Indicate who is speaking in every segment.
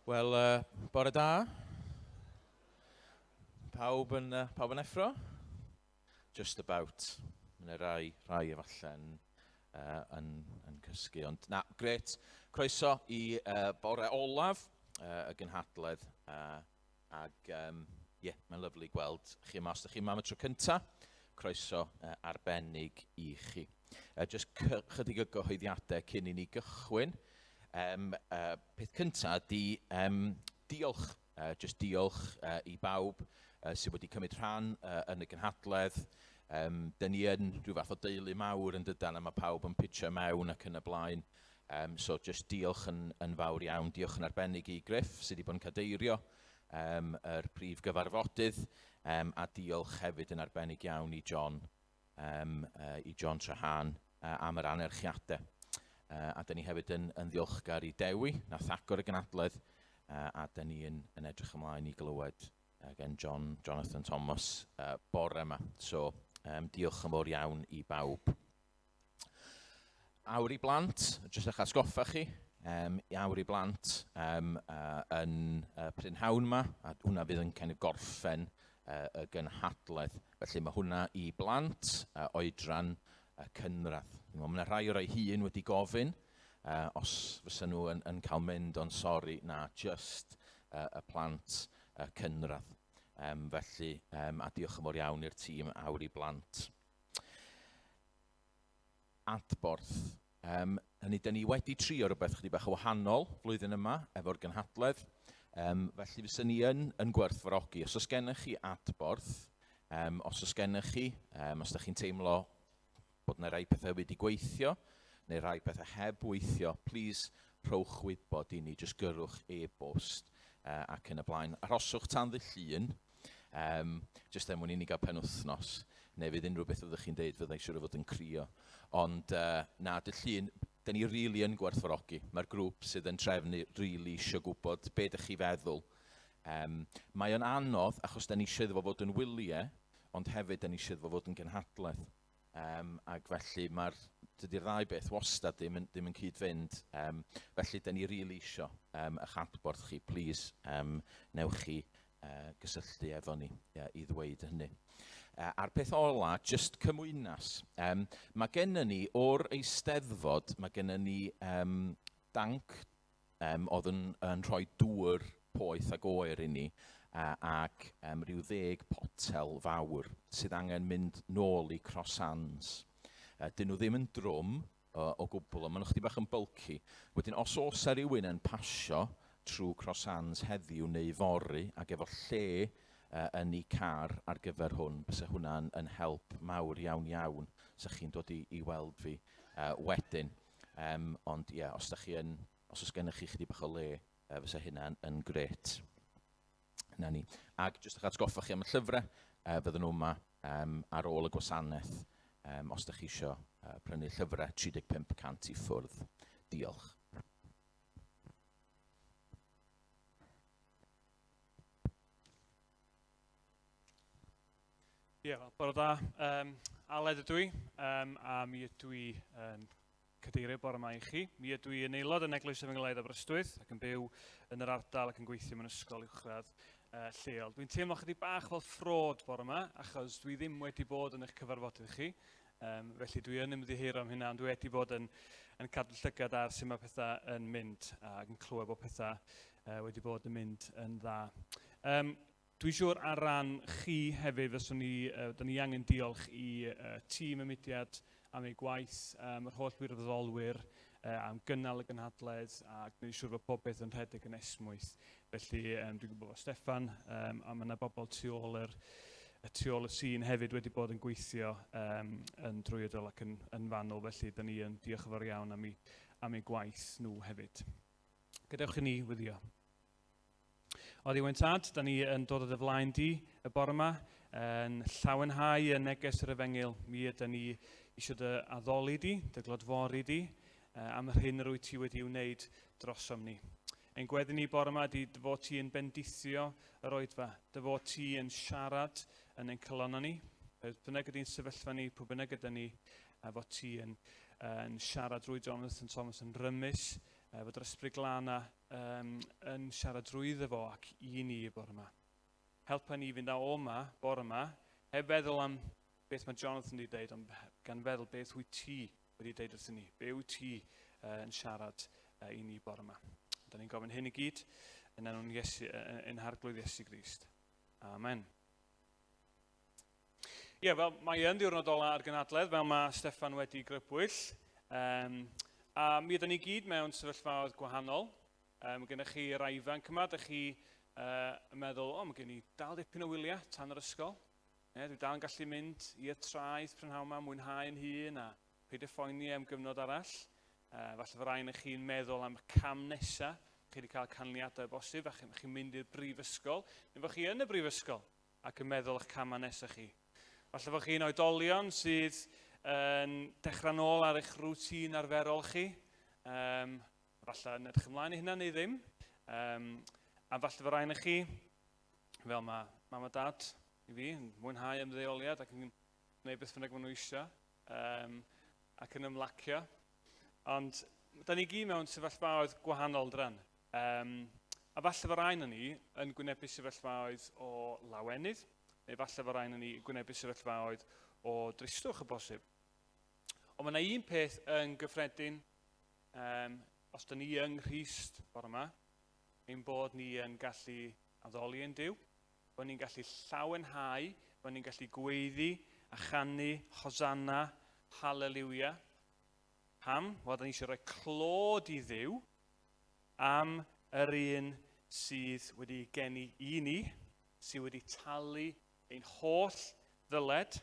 Speaker 1: Wel, bore da. Pawb yn, pawb yn effro? Just about. Mae yna rai, rai efallai yn, yn, yn cysgu. Ond na, gret. Croeso i bore olaf y gynhadledd. Ac um, yeah, mae'n lyflu gweld chi yma. Os ydych chi yma am y tro cyntaf, croeso arbennig i chi. Just chydig o gyhoeddiadau cyn i ni gychwyn. Um, peth cyntaf ydy um, diolch. Just diolch i bawb sydd wedi cymryd rhan yn y gynhadledd. Um, dyn ni yn rhyw fath o deulu mawr yn dydan, a mae pawb yn pitio mewn ac yn y blaen. Um, so just diolch yn, yn fawr iawn. Diolch yn arbennig i Griff sydd wedi bod yn cadeirio um, yr prif gyfarfodydd, um, a diolch hefyd yn arbennig iawn i John, um, i John Trahan am yr anerchiadau. A dyn ni hefyd yn, yn ddiolchgar i Dewi, nath agor y gynadledd, a dyn ni yn, yn edrych ymlaen i glywed gen John, Jonathan Thomas bore yma. So, um, diolch yn fawr iawn i bawb. Awr i blant, jyst eich atgoffa chi, um, awr i blant um, yn prynhawn yma, a hwnna fydd yn kind of gorffen y gynhadledd. Felly mae hwnna i blant oedran cynradd. Mae yna rhai o'r rhai hun wedi gofyn os fysa nhw yn, yn cael mynd, ond sori, na, just y plant cynradd. Um, felly, um, a diolch yn fawr iawn i'r tîm Awr i Blant. Adborth. Um, hynny, dyn ni wedi trio rhywbeth chydig bach o wahanol flwyddyn yma efo'r gynhadledd. Um, felly fyswn ni yn, yn gwerthfawrogi. Os oes gennych chi adborth, um, os oes gennych chi, um, os ydych chi'n teimlo bod yna rai pethau wedi gweithio, neu rai pethau heb weithio, please rhowch wybod i ni, jyst gyrrwch e-bost ac yn y blaen. Arhoswch tan ddydd Llun, um, jyst er mwyn i ni gael penwythnos, neu fydd unrhyw beth ydych chi'n deud fyddai siŵr o fod yn crio. Ond na, dydd Llun, dyn ni rili really yn gwerthfawrogi. Mae'r grŵp sydd yn trefnu rili really eisiau gwybod be ydych chi feddwl. Um, mae o'n anodd achos da ni eisiau iddo fo fod yn wyliau, ond hefyd da ni eisiau iddo fo fod yn gynhadledd. Um, ac felly mae'r, dydy'r ddau beth wastad ddim yn, ddim yn cyd-fynd. Um, felly, da ni rili really isio um, eich adborth chi. Please, um, newch chi gysylltu efo ni i ddweud hynny. A'r peth ola, just cymwynas. Um, mae gennym ni o'r Eisteddfod, mae gennym ni um, danc um, oedd yn, yn rhoi dŵr poeth ag oer i ni, ac um, rhyw ddeg potel fawr sydd angen mynd nôl i Cross Hands. Dyn nhw ddim yn drwm o gwbl, ond maen nhw chydig bach yn bulky. Wedyn, os oes 'na rywun yn pasio trwy Cross Hands heddiw neu fory ac efo lle yn ei car ar gyfer hwn, bysa hwnna'n yn help mawr iawn iawn, sa chi'n dod i, i weld fi wedyn. Um, ond ie, yeah, os da chi yn, os oes gennych chi chydig bach o le, fysa hynna'n yn gret. Na ni. Ac jyst eich atgoffa chi am y llyfrau, fydden nhw yma um, ar ôl y gwasanaeth, um, os da chi eisiau prynu llyfrau 35% i ffwrdd. Diolch.
Speaker 2: Ie, yeah, bore da. Um, Aled ydw i, um, a mi ydw i yn cadeirio bore yma i chi. Mi ydw i yn aelod yn Eglwys Efengylaidd Aberystwyth ac yn byw yn yr ardal ac yn gweithio mewn ysgol uwchradd lleol. Dwi'n teimlo chydig bach fel ffrod bore yma, achos dwi ddim wedi bod yn eich cyfarfodydd chi. Um, felly dwi yn ymddiheuro am hynna, ond dwi wedi bod yn, yn cadw llygad ar sut mae pethau yn mynd ac yn clywed bod pethau wedi bod yn mynd yn dda. Um, Dwi'n siŵr ar ran chi hefyd fyswn ni, uh, da ni angen diolch i uh, tîm y mudiad am ei gwaith, um, yr holl wirfoddolwyr, uh, am gynnal y gynhadledd a gwneud siŵr fod pob beth yn rhedeg yn esmwyth. Felly um, dwi'n gwybod bod Steffan um, a mae yna bobl tu ôl yr, y tu ôl y sîn hefyd wedi bod yn gweithio um, yn drwyadl ac yn, yn fanwl, felly da ni yn diolch yn fawr iawn am eu, am eu gwaith nhw hefyd. Gadewch i ni wyddio. O Dduw ein Tad, da ni yn dod o dy flaen di y bore yma, yn llawenhau yn neges yr efengyl. Mi ydy ni eisiau dy addoli di, dy glodfori di, am yr hyn yr wyt ti wedi wneud drosom ni. Ein gweddi ni bore yma ydy dy fod ti yn bendithio yr oedfa, dy fod ti yn siarad yn ein calonnau ni, beth bynnag ydy'n sefyllfa ni, pwy bynnag ydy ni, a fod ti yn, yn siarad drwy Jonathan Thomas yn rymus. Fod yr Ysbryd Glân 'na um, yn siarad drwyddo fo ac i ni y bore yma. Helpa ni fynd â o yma, bore yma, heb feddwl am beth mae Jonathan wedi dweud, ond gan feddwl beth wyt ti wedi dweud wrthyn ni, be wyt ti yn siarad i ni bore yma. Da ni'n gofyn hyn i gyd yn enw'n Iesu, yn harglwydd Iesu Grist. Amen. Ie, yeah, fel mae yn ddiwrnod ola ar gynadledd, fel mae Steffan wedi grybwyll. Um, a mi ydyn ni gyd mewn sefyllfaoedd gwahanol. Um, gennych chi rai ifanc yma, ydych chi yn meddwl, o, oh, mae gen i dal dipyn o wyliau tan yr ysgol. Ne, dwi dal yn gallu mynd i'r traeth prynhawn yma, mwynhau yn hun a peidio phoeni am gyfnod arall. Falle fy rai yn chi'n meddwl am y cam nesaf, chi wedi cael canlyniadau bosib, a chi'n chi mynd i'r brifysgol, neu fod chi yn y brifysgol ac yn meddwl eich camau nesaf chi. Falle fod chi'n oedolion sydd yn dechrau nôl ar eich rwtîn arferol chi. Um, falle yn edrych ymlaen i hynna neu ddim. Um, a falle fod rhaid i chi, fel mae mam a dad i fi, yn mwynhau ymddeoliad ac yn gwneud beth bynnag maen nhw eisiau ac yn ymlacio. Ond da ni gyd mewn sefyllfaoedd gwahanol dran. Um, a falle fod rhain ni yn gwynebu sefyllfaoedd o lawenydd, neu falle fod rhain ni yn gwynebu sefyllfaoedd o dristwch y bosib. Ond mae yna un peth yn gyffredin, um, os da ni yng Nghrist bore yma, ein bod ni yn gallu addoli yn Duw, bod ni'n gallu llawenhau, bod ni'n gallu gweiddi a chanu Hosanna, Hallelujah. Pam? Wel, da ni eisiau rhoi clod i Dduw am yr un sydd wedi geni i ni, sydd wedi talu ein holl ddyled,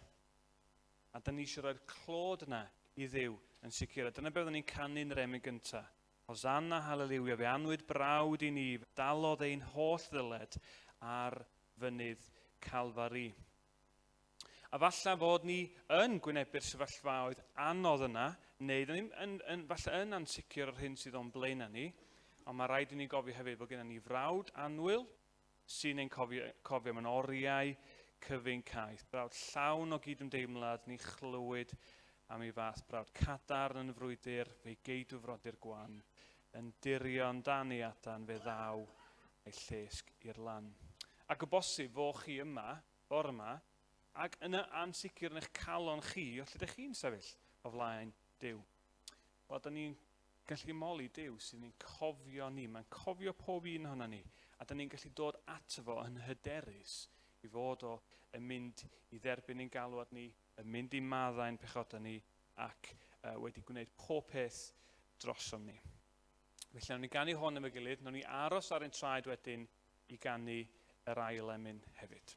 Speaker 2: a da ni eisiau rhoi'r clod yna i Dduw yn sicr. A dyna beth oedden ni'n canu yn yr emyn gyntaf. Hosanna, hallelujah, fe anwyd brawd i ni, fe dalodd ein holl ddyled ar fynydd Calfari. A falle fod ni yn gwynebu'r sefyllfaoedd anodd yna, neu yn, yn, yn, falle yn ansicr o'r hyn sydd o'n blaenau ni, ond mae rhaid i ni gofio hefyd bod gennym ni frawd annwyl sy'n ein cofio, cofio mewn oriau cyfyng caeth. Brawd llawn o gydymdeimlad, ni chlywyd am ei fath brawd cadarn yn y frwydr, fe'i geidw frodyr gwan, yn dirion dan ei adan, fe ddaw ei llesg i'r lan. Ac o bosib fo chi yma, bore yma, ac yn y ansicr yn eich calon chi, o lle ydych chi'n sefyll o flaen Duw. Wel, da ni'n gallu moli Duw sydd yn cofio ni, mae'n cofio pob un ohono ni, a da ni'n gallu dod ato fo yn hyderus i fod o yn mynd i dderbyn ein galwad ni, yn mynd i maddau'n pechodau ni, ac wedi gwneud pob peth drosom ni. Felly, nawn ni ganu hwn efo'i gilydd, nawn ni aros ar ein traed wedyn i ganu yr ail emyn hefyd.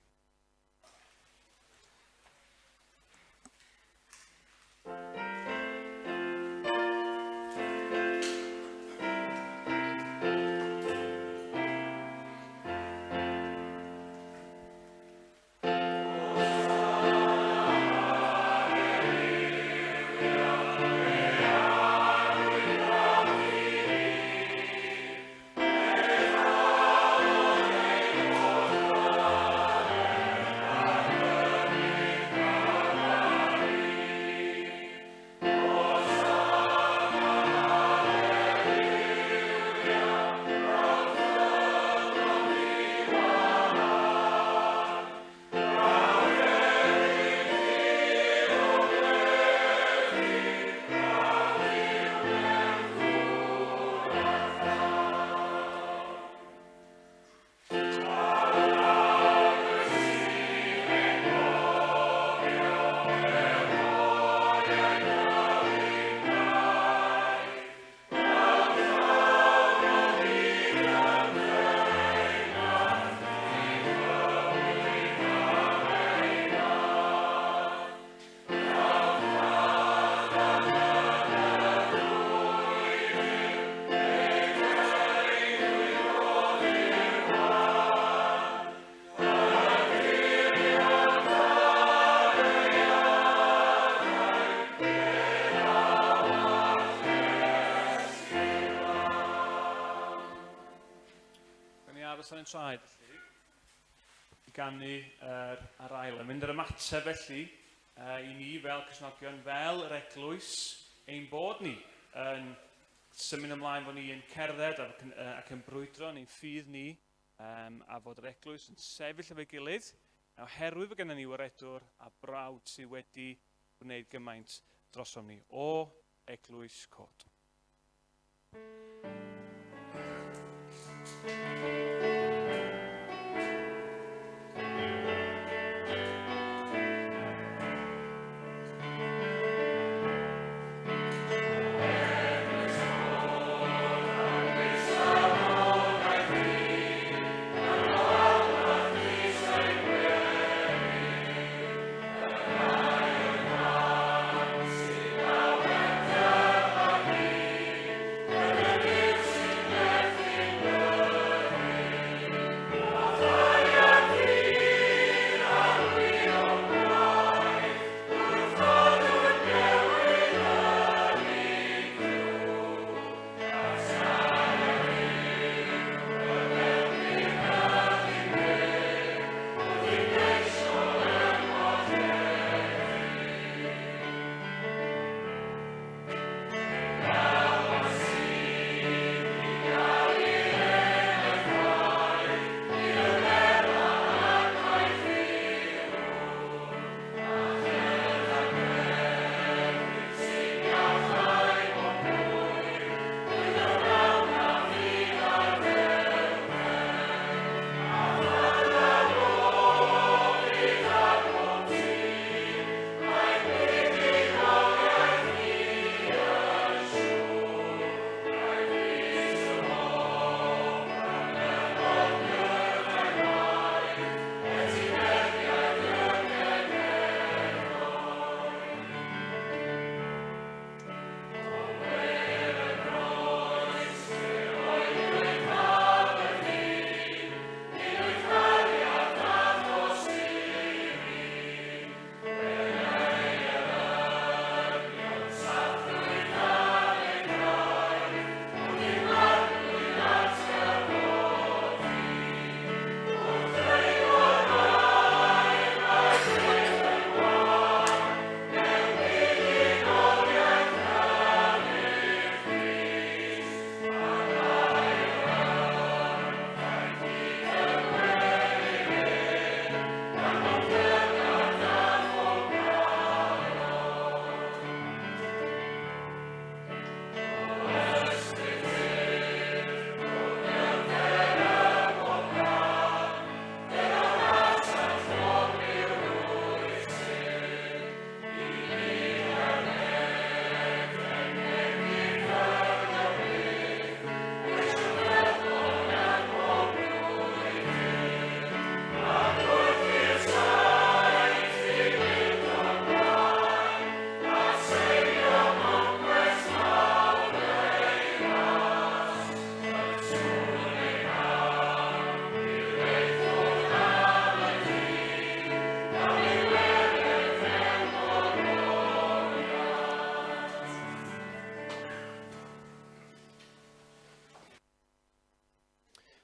Speaker 2: Aros ar ein traed felly i ganu yr ar ail. Yn mynd yr ymateb felly i ni fel Cristnogion, fel yr eglwys, ein bod ni yn symud ymlaen fod ni yn cerdded ac yn, ac yn brwydro yn ein ffydd ni, a fod yr eglwys yn sefyll efo'i gilydd, oherwydd fod gennym ni waredwr a brawd sydd wedi gwneud gymaint drosom ni o Eglwys Cod.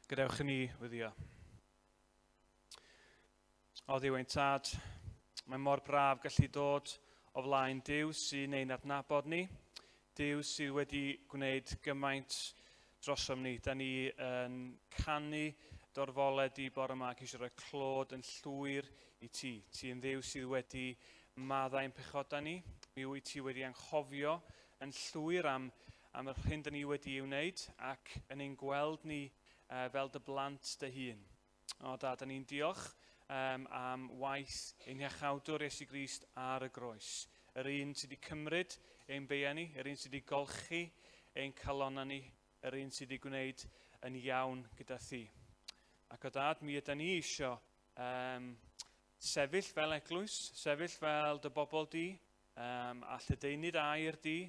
Speaker 2: Gadewch i ni weddio. O Dduw ein Tad, mae mor braf gallu dod o flaen Duw sy'n ein adnabod ni, Duw sydd wedi gwneud gymaint drosom ni. Da ni yn canu dorfole di bore yma ac eisiau rhoi clod yn llwyr i ti. Ti yn Dduw sydd wedi maddau'n pechodau ni. Mi wyt ti wedi anghofio yn llwyr am, am yr hyn da ni wedi ei wneud ac yn ein gweld ni fel dy blant dy hun. O da, da ni'n diolch am waith ein Hiachawdwr Iesu Grist ar y groes. Yr un sydd wedi cymryd ein beiau ni, yr un sydd wedi golchi ein calonnau ni, yr un sydd wedi gwneud yn iawn gyda thi. Ac o dad, mi ydy ni eisiau sefyll fel eglwys, sefyll fel dy bobl di, a lledaenu dy air di,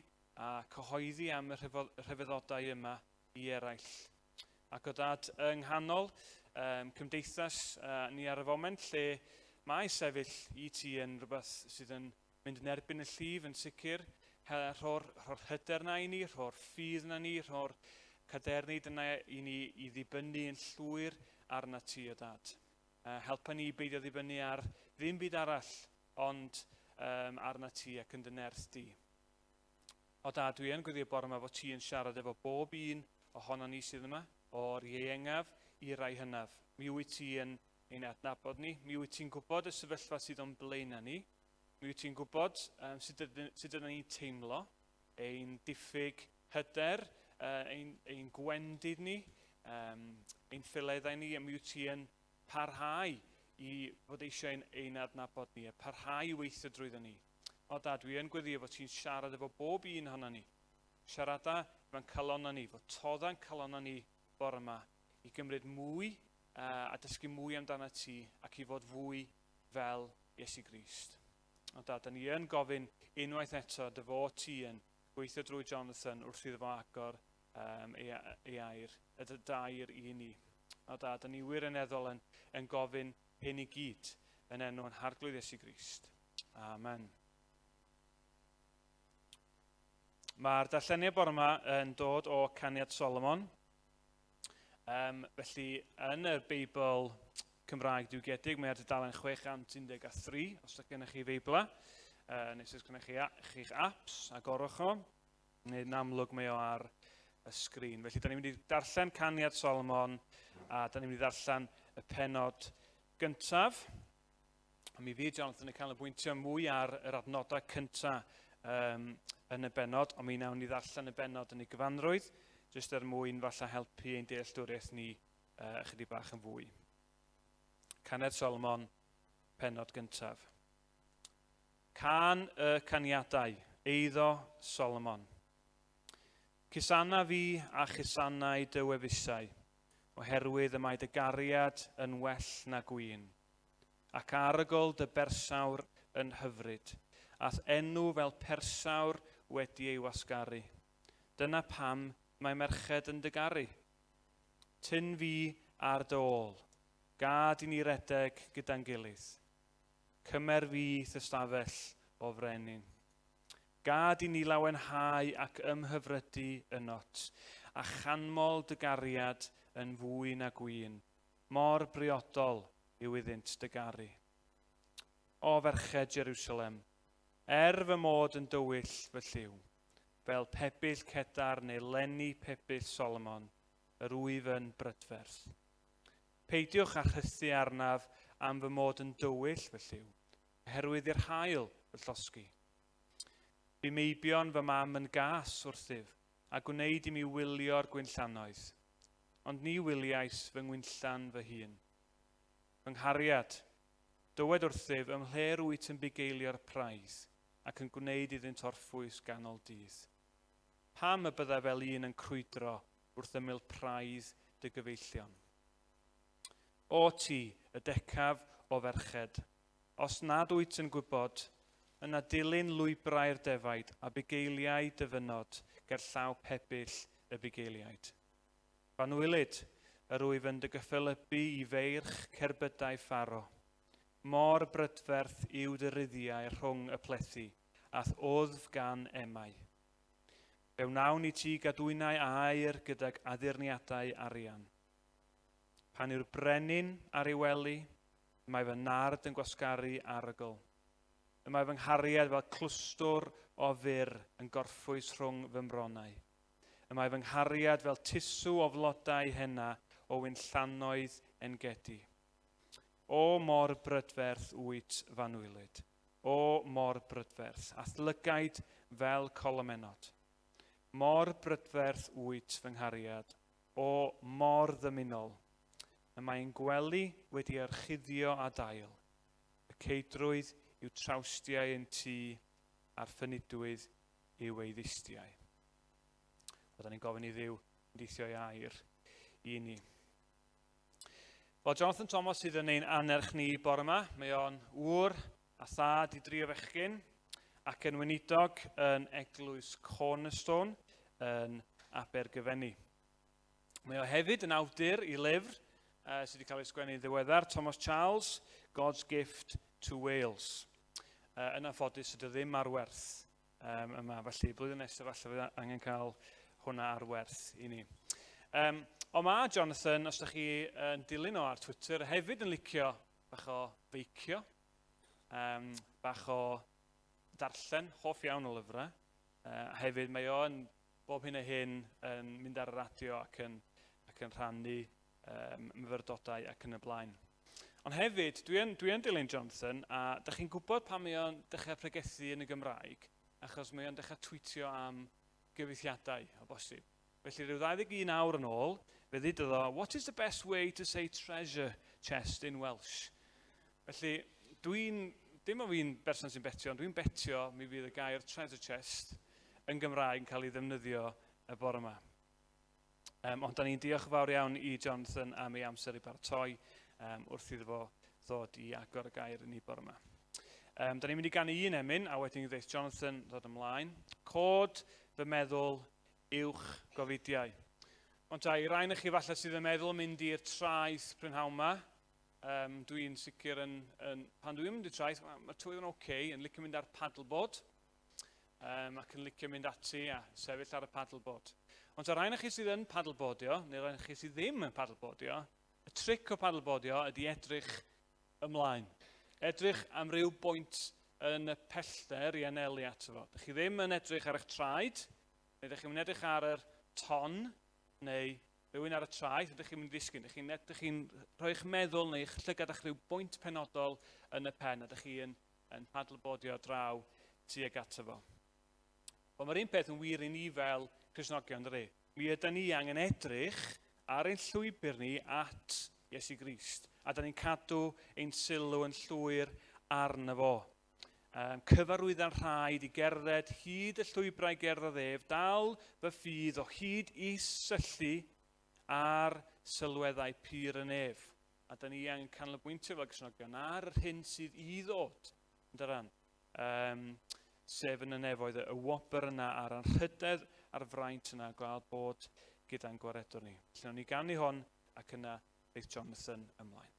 Speaker 2: a cyhoeddi am y rhyfeddodau yma i eraill. Ac o dad, yng nghanol cymdeithas ni ar y foment, lle mae sefyll i ti yn rhywbeth sydd yn mynd yn erbyn y llif yn sicr, rho'r hyder na i ni, rho'r ffydd na ni, rho'r cadernid yna i ni i ddibynnu yn llwyr arna ti o dad. Helpa ni i beidio ddibynnu ar ddim byd arall ond arna ti ac yn dy nerth di. O Dad, dwi yn gweddio bore yma fod ti yn siarad efo bob un ohono ni sydd yma, o'r ieuengaf i'r rai hynaf. Mi wyt ti yn ein adnabod ni, mi wyt ti'n gwybod y sefyllfa sydd o'n blaenau ni, mi wyt ti'n gwybod sut, ydyn, sut ydyn ni'n teimlo, ein diffyg hyder, ein gwendid ni, ein ffileddau ni, a mi wyt ti yn parhau i fod eisiau ein adnabod ni, a parhau i weithio drwyddo ni. O Dad, dwi yn gweddio fod ti'n siarad efo bob un ohono ni. Siarada efo'n calonna ni, fod todda'n calonna ni bore yma i gymryd mwy a dysgu mwy amdano ti ac i fod fwy fel Iesu Grist. O Dad, da ni yn gofyn unwaith eto dy fod ti yn gweithio drwy Jonathan wrth iddo fo agor ei air, y dy dair i ni. O Dad, da ni wirioneddol yn gofyn hyn i gyd yn enw yn Harglwydd Iesu Grist. Amen. Mae'r darlleniad bore yma yn dod o Caniad Solomon. Felly, yn y Beibl Cymraeg diwygiedig, mae ar dudalen 613, os ydych gennych chi Feibla, neu os gennych chi chi'ch apps, agorwch o, neu yn amlwg mae o ar y sgrin. Felly, da ni'n mynd i darllen Caniad Solomon, a da ni'n mynd i ddarllen y pennod gyntaf. A mi fydd Jonathan yn canolbwyntio mwy ar yr adnodau cyntaf yn y bennod, ond mi wnawn ni ddarllen y bennod yn ei gyfanrwydd, jyst er mwyn falle helpu ein dealltwriaeth ni ychydig bach yn fwy. Caniad Solomon, pennod gyntaf. Cân y caniadau, eiddo Solomon. Cusana fi a chusanau dy wefusau, oherwydd y mae dy gariad yn well na gwin, ac arogl dy bersawr yn hyfryd, a'th enw fel persawr wedi ei wasgaru. Dyna pam mae merched yn dy garu. Tyn fi ar dy ôl, gad i ni redeg gyda'n gilydd. Cymer fi i'th ystafell, o frenin. Gad i ni lawenhau ac ymhyfrydu ynot, a chanmol dy gariad yn fwy na gwin. Mor briodol yw iddynt dy garu. O ferched Jerusalem, er fy mod yn dywyll fy lliw, fel pebyll Cedar neu lenni pebyll Solomon, yr wyf yn brydferth. Peidiwch â rhythu arnaf am fy mod yn dywyll fy lliw, oherwydd i'r haul fy llosgi. Bu meibion fy mam yn gas wrthyf, a gwneud i mi wylio'r gwinllannoedd, ond ni wyliais fy ngwinllan fy hun. Fy nghariad, dywed wrthyf ymhle rwyt yn bugeilio'r praidd ac yn gwneud iddynt orffwys ganol dydd. Pam y byddai fel un yn crwydro wrth ymyl praidd dy gyfeillion? O ti, y decaf o ferched, os nad wyt yn gwybod, yna dilyn lwybrau'r defaid a bugeiliau dyfynod gerllaw pebyll y bugeiliaid. F'anwylyd, yr wyf yn dy gyffelybu i feirch cerbydau Pharo. Mor brydferth yw dy ruddiau rhwng y plethu, a'th wddf gan emau. Fe wnawn i ti gadwynau aur gydag addurniadau arian. Pan yw'r brenin ar ei wely, y mae fy nard yn gwasgaru arogl. Y mae fy nghariad fel clwstwr o fur yn gorffwys rhwng fy mronnau. Y mae fy nghariad fel tusw o flodau henna o winllannoedd Engedi. O mor brydferth wyt f'anwylyd, o mor brydferth, a'th lygaid fel colomenod. Mor brydferth wyt fy nghariad, o mor ddymunol. Y mae ein gwely wedi orchuddio â dail, y ceidrwydd yw trawstiau ein tŷ, a'r ffynidwydd yw ei ddistiau. Wel, da ni'n gofyn i Dduw deithio ei air i ni. Wel, Jonathan Thomas sydd yn ein annerch ni bore yma. Mae o'n ŵr a thad i dri o fechgyn ac yn weinidog yn Eglwys Cornerstone yn Abergyfenni. Mae o hefyd yn awdur i lyfr sydd wedi cael ei sgwennu ddiweddar, Thomas Charles, God's Gift to Wales. Yn anffodus, ydy ddim ar werth yma, felly blwyddyn nesaf falle fydd angen cael hwnna ar werth i ni. Ond mae Jonathan, os ydych chi yn dilyn o ar Twitter, hefyd yn licio bach o feicio, bach o darllen, hoff iawn o lyfrau. Hefyd mae o yn bob hyn a hyn yn mynd ar y radio ac yn, ac yn rhannu myfyrdodau ac yn y blaen. Ond hefyd, dwi yn, dwi yn dilyn Jonathan, a da chi'n gwybod pan mae o'n dechrau pregethu yn y Gymraeg, achos mae o'n dechrau twitio am gyfeithiadau o bosib. Felly rhyw 21 awr yn ôl, fe ddudodd o, "What is the best way to say treasure chest in Welsh?" Felly, dwi'n, dim o fi'n berson sy'n betio, ond dwi'n betio mi fydd y gair treasure chest yn Gymraeg yn cael ei ddefnyddio y bore yma. Ond da ni'n diolch yn fawr iawn i Jonathan am ei amser i baratoi wrth iddo fo ddod i agor y gair i ni bore yma. Da ni'n mynd i ganu un emyn, a wedyn ddeith Jonathan ddod ymlaen. Cod fy meddwl uwch gofidiau. Ond ta, i rai na chi falle sydd yn meddwl mynd i'r traeth prynhawn yma, dwi'n sicr yn, yn, pan dwi'n mynd i'r traeth, mae'r ma tywydd yn oce, okay, yn licio mynd ar paddleboard, ac yn licio mynd ati a sefyll ar y paddleboard. Ond ta rai na chi sydd yn paddleboardio, neu rai na chi sydd ddim yn paddleboardio, y tric o paddleboardio ydy edrych ymlaen. Edrych am ryw bwynt yn y pellter i anelu ato fo. Dych chi ddim yn edrych ar eich traed, neu ydych chi'n edrych ar yr ton, neu rhywun ar y traeth, ydych chi'n mynd i ddisgyn. Ydych chi'n ydych chi'n rhoi eich meddwl neu eich llygad a'ch rhyw bwynt penodol yn y pen, ydych chi'n yn padleboardio draw tuag ato fo. Wel, mae'r un peth yn wir i ni fel Cristnogion, dydy? Mi ydy ni angen edrych ar ein llwybr ni at Iesu Grist, a da ni'n cadw ein sylw yn llwyr arno fo. Cyfarwydda'n rhaid i gerdded hyd y llwybrau gerddodd ef, dal fy ffydd o hyd i syllu ar sylweddau pur y nef. A da ni angen canolbwyntio fel Cristnogion ar yr hyn sydd i ddod, yn dyran, sef yn y nefoedd, y wobr yna a'r anrhydedd a'r fraint yna, gweld bod gyda'n gwaredwr ni. Felly, nawn ni ganu hon ac yna ddeith Jonathan ymlaen.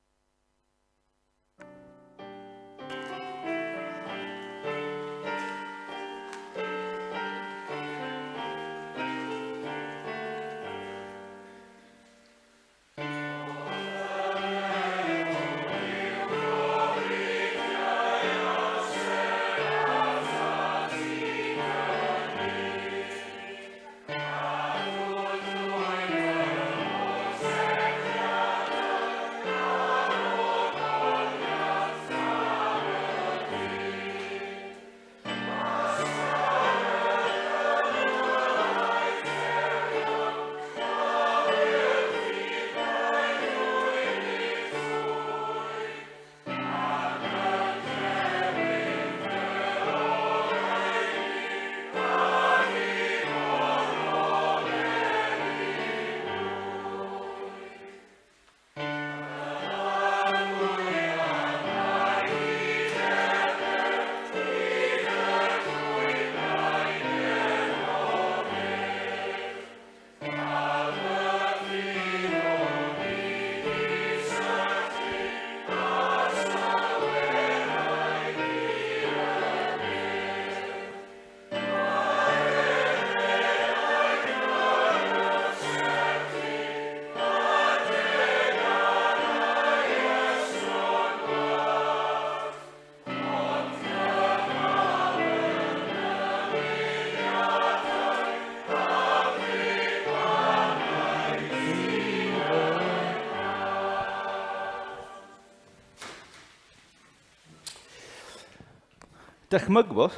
Speaker 3: Dychmygwch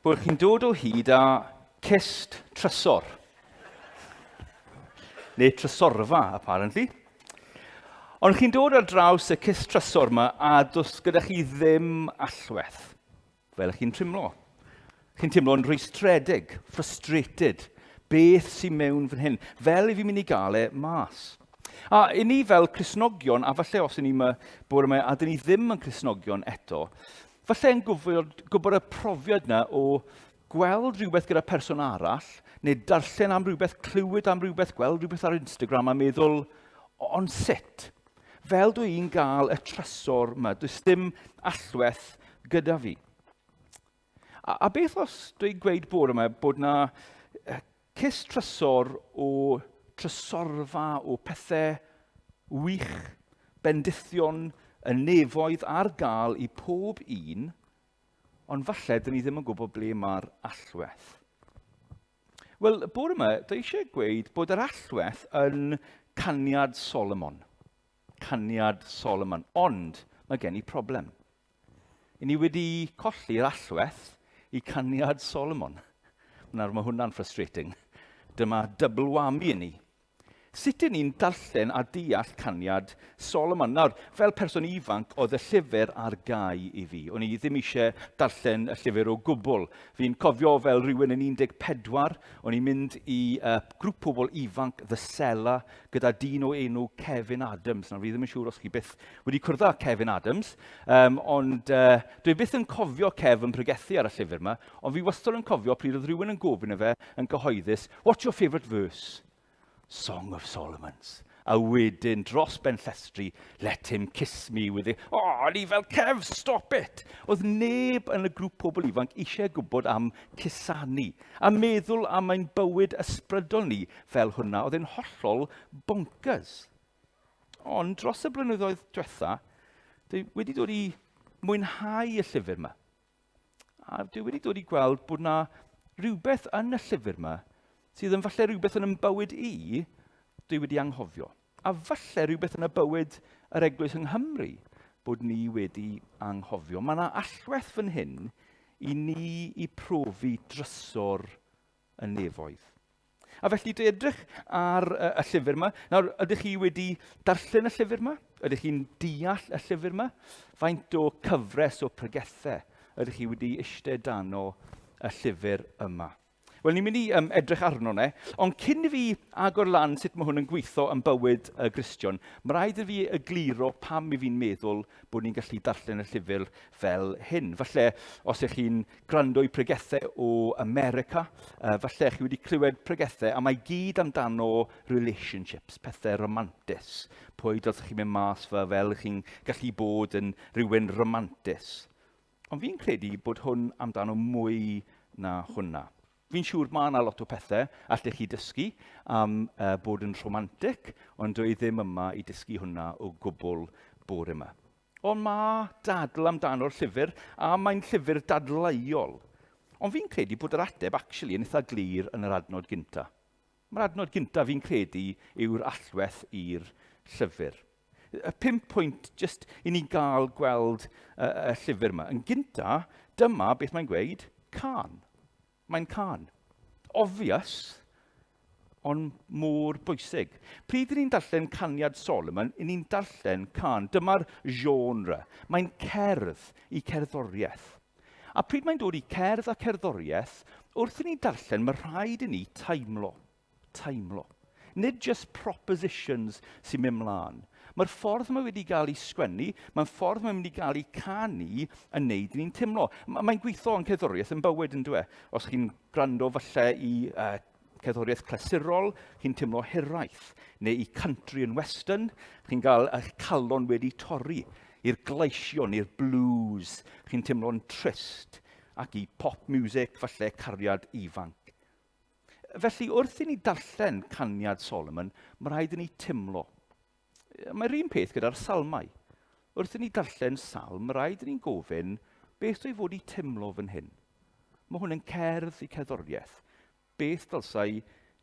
Speaker 3: bod chi'n dod o hyd â cist trysor. Neu trysorfa, apparently. Ond chi'n dod ar draws y cist trysor yma a does gyda chi ddim allwedd, fel chi'n teimlo. Chi'n teimlo'n rhwystredig, frustrated. Beth sy'n mewn fan hyn? Fel i fi'n mynd i gael e mas. A i ni fel Cristnogion, a falle os i ni yma bore yma, a dyn ni ddim yn Cristnogion eto, falle yn gwybod, gwybod y profiad yna o gweld rhywbeth gyda person arall, neu darllen am rhywbeth, clywed am rhywbeth, gweld rhywbeth ar Instagram a meddwl, ond sut? Fel dwi i'n gael y trysor yma, does dim allwedd gyda fi. A beth os dwi'n gweud bore yma bod na cist trysor o trysorfa o pethau wych, bendithion y nefoedd ar gael i pob un, ond falle dyn ni ddim yn gwybod ble mae'r allwedd. Wel, bore yma, dwi eisiau gweud bod yr allwedd yn caniad Solomon. Caniad Solomon. Ond mae gen i problem. I ni wedi colli'r allwedd i caniad Solomon. Nawr mae hwnna'n frustrating. Dyma double whammy i ni. Sut 'y ni'n darllen a deall caniad Solomon? Nawr, fel person ifanc, oedd y llyfr ar gau i fi. O'n i ddim eisiau darllen y llyfr o gwbl. Fi'n cofio fel rhywun yn 14, o'n i'n mynd i uh, grŵp pobl ifanc The Cellar gyda dyn o enw Kevin Adams. Nawr, fi ddim yn siŵr os chi byth wedi cwrdd â Kevin Adams, um, ond uh, dwi byth yn cofio Kev yn pregethu ar y llyfr yma, ond fi wastad yn cofio pryd oedd rhywun yn gofyn i fe yn gyhoeddus, what's your favourite verse? Song of Solomon's. A wedyn, dros ben llestri, let him kiss me with it. O, oh, ni fel Kev, stop it! Oedd neb yn y grŵp pobl ifanc eisiau gwybod am cusanu. A meddwl am ein bywyd ysbrydol ni fel hwnna, oedd e'n hollol bonkers. Ond dros y blynyddoedd diwetha, dwi wedi dod i mwynhau y llyfr yma. A dwi wedi dod i gweld bod na rhywbeth yn y llyfr yma sydd yn falle rhywbeth yn bywyd i, dwi wedi anghofio. A falle rhywbeth yn y bywyd yr eglwys yng Nghymru bod ni wedi anghofio. Mae yna allwedd fan hyn i ni i profi drysor y nefoedd. A felly dwi edrych ar y, y llyfr yma. Nawr, ydych chi wedi darllen y llyfr yma? Ydych chi'n deall y llyfr yma? Faint o cyfres o pregethau ydych chi wedi eistedd dan o y llyfr yma? Wel, ni'n mynd i um, edrych arno ne, ond cyn i fi agor lan sut mae hwn yn gweithio yn bywyd y Gristion, mae rhaid i fi egluro pam i fi'n meddwl bod ni'n gallu darllen y llyfr fel hyn. Falle, os ych chi'n gwrando i pregethau o America, falle chi wedi clywed pregethau, a mae gyd amdano relationships, pethau romantus. Pwy dylsech chi mynd mas fe fel chi'n gallu bod yn rhywun romantus. Ond fi'n credu bod hwn amdano mwy na hwnna. Fi'n siŵr mae yna lot o pethau allech chi dysgu am uh, bod yn rhomantic, ond dwi ddim yma i dysgu hwnna o gwbl bore yma. Ond mae dadl amdano'r llyfr, a mae'n llyfr dadleuol. Ond fi'n credu bod yr ateb actually yn eitha glir yn yr adnod gynta. Mae'r adnod gynta fi'n credu yw'r allwedd i'r llyfr. Y pump pwynt jyst i ni gael gweld y, y llyfr yma. Yn gynta, dyma beth mae'n gweud, can. Mae'n cân. Obvious, ond mor bwysig. Pryd 'y ni'n darllen Caniad Solomon, 'y ni'n darllen cân. Dyma'r genre. Mae'n cerdd i cerddoriaeth. A pryd mae'n dod i cerdd a cerddoriaeth, wrth i ni darllen, mae rhaid i ni teimlo. Teimlo. Nid just propositions sy'n mynd mlaen. Mae'r ffordd mae wedi gael ei sgwennu, mae'r ffordd mae'n mynd i gael ei canu yn neud i ni'n teimlo. Mae'n gweithio yn cerddoriaeth yn bywyd yn dwe. Os chi'n gwrando falle i uh, cerddoriaeth clasurol, chi'n teimlo hiraeth, neu i country and western, chi'n cael eich calon wedi torri, i'r gleision, i'r blues, chi'n teimlo'n trist, ac i pop music, falle cariad ifanc. Felly, wrth i ni darllen caniad Solomon, mae rhaid i ni timlo. Mae'r un peth gyda'r salmau. Wrth i ni darllen salm, mae rhaid i ni'n gofyn, beth dwi fod i timlo fan hyn? Mae hwn yn cerdd i cerddoriaeth. Beth dylsai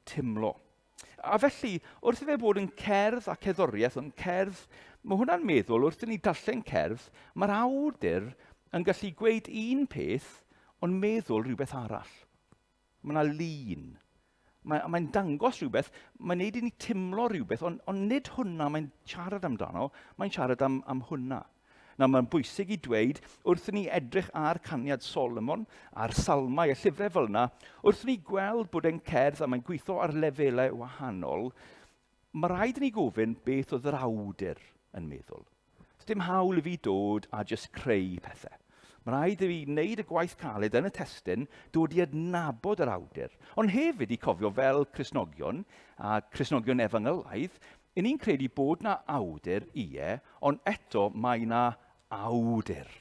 Speaker 3: timlo? A felly, wrth i fe bod yn cerdd a cerddoriaeth, yn cerdd, mae hwnna'n meddwl, wrth i ni darllen cerdd, mae'r awdur yn gallu gweud un peth, ond meddwl rhywbeth arall. Mae yna lun. Mae, mae'n dangos rhywbeth, mae'n neud i ni timlo rhywbeth, ond, ond nid hwnna mae'n siarad amdano, mae'n siarad am, am hwnna. Nawr mae'n bwysig i dweud, wrth i ni edrych ar caniad Solomon, a'r salmau, y llyfrau fel yna, wrth i ni gweld bod e'n cerdd a mae'n gweithio ar lefelau wahanol, mae rhaid i ni gofyn beth oedd yr awdur yn meddwl. Does dim hawl i fi dod a jyst creu pethau. Mae rhaid i fi wneud y gwaith caled yn y testun, dod i adnabod yr awdur. Ond hefyd i cofio fel Cristnogion, a Cristnogion efengylaidd, i ni'n credu bod na awdur, ie, ond eto mae na awdur,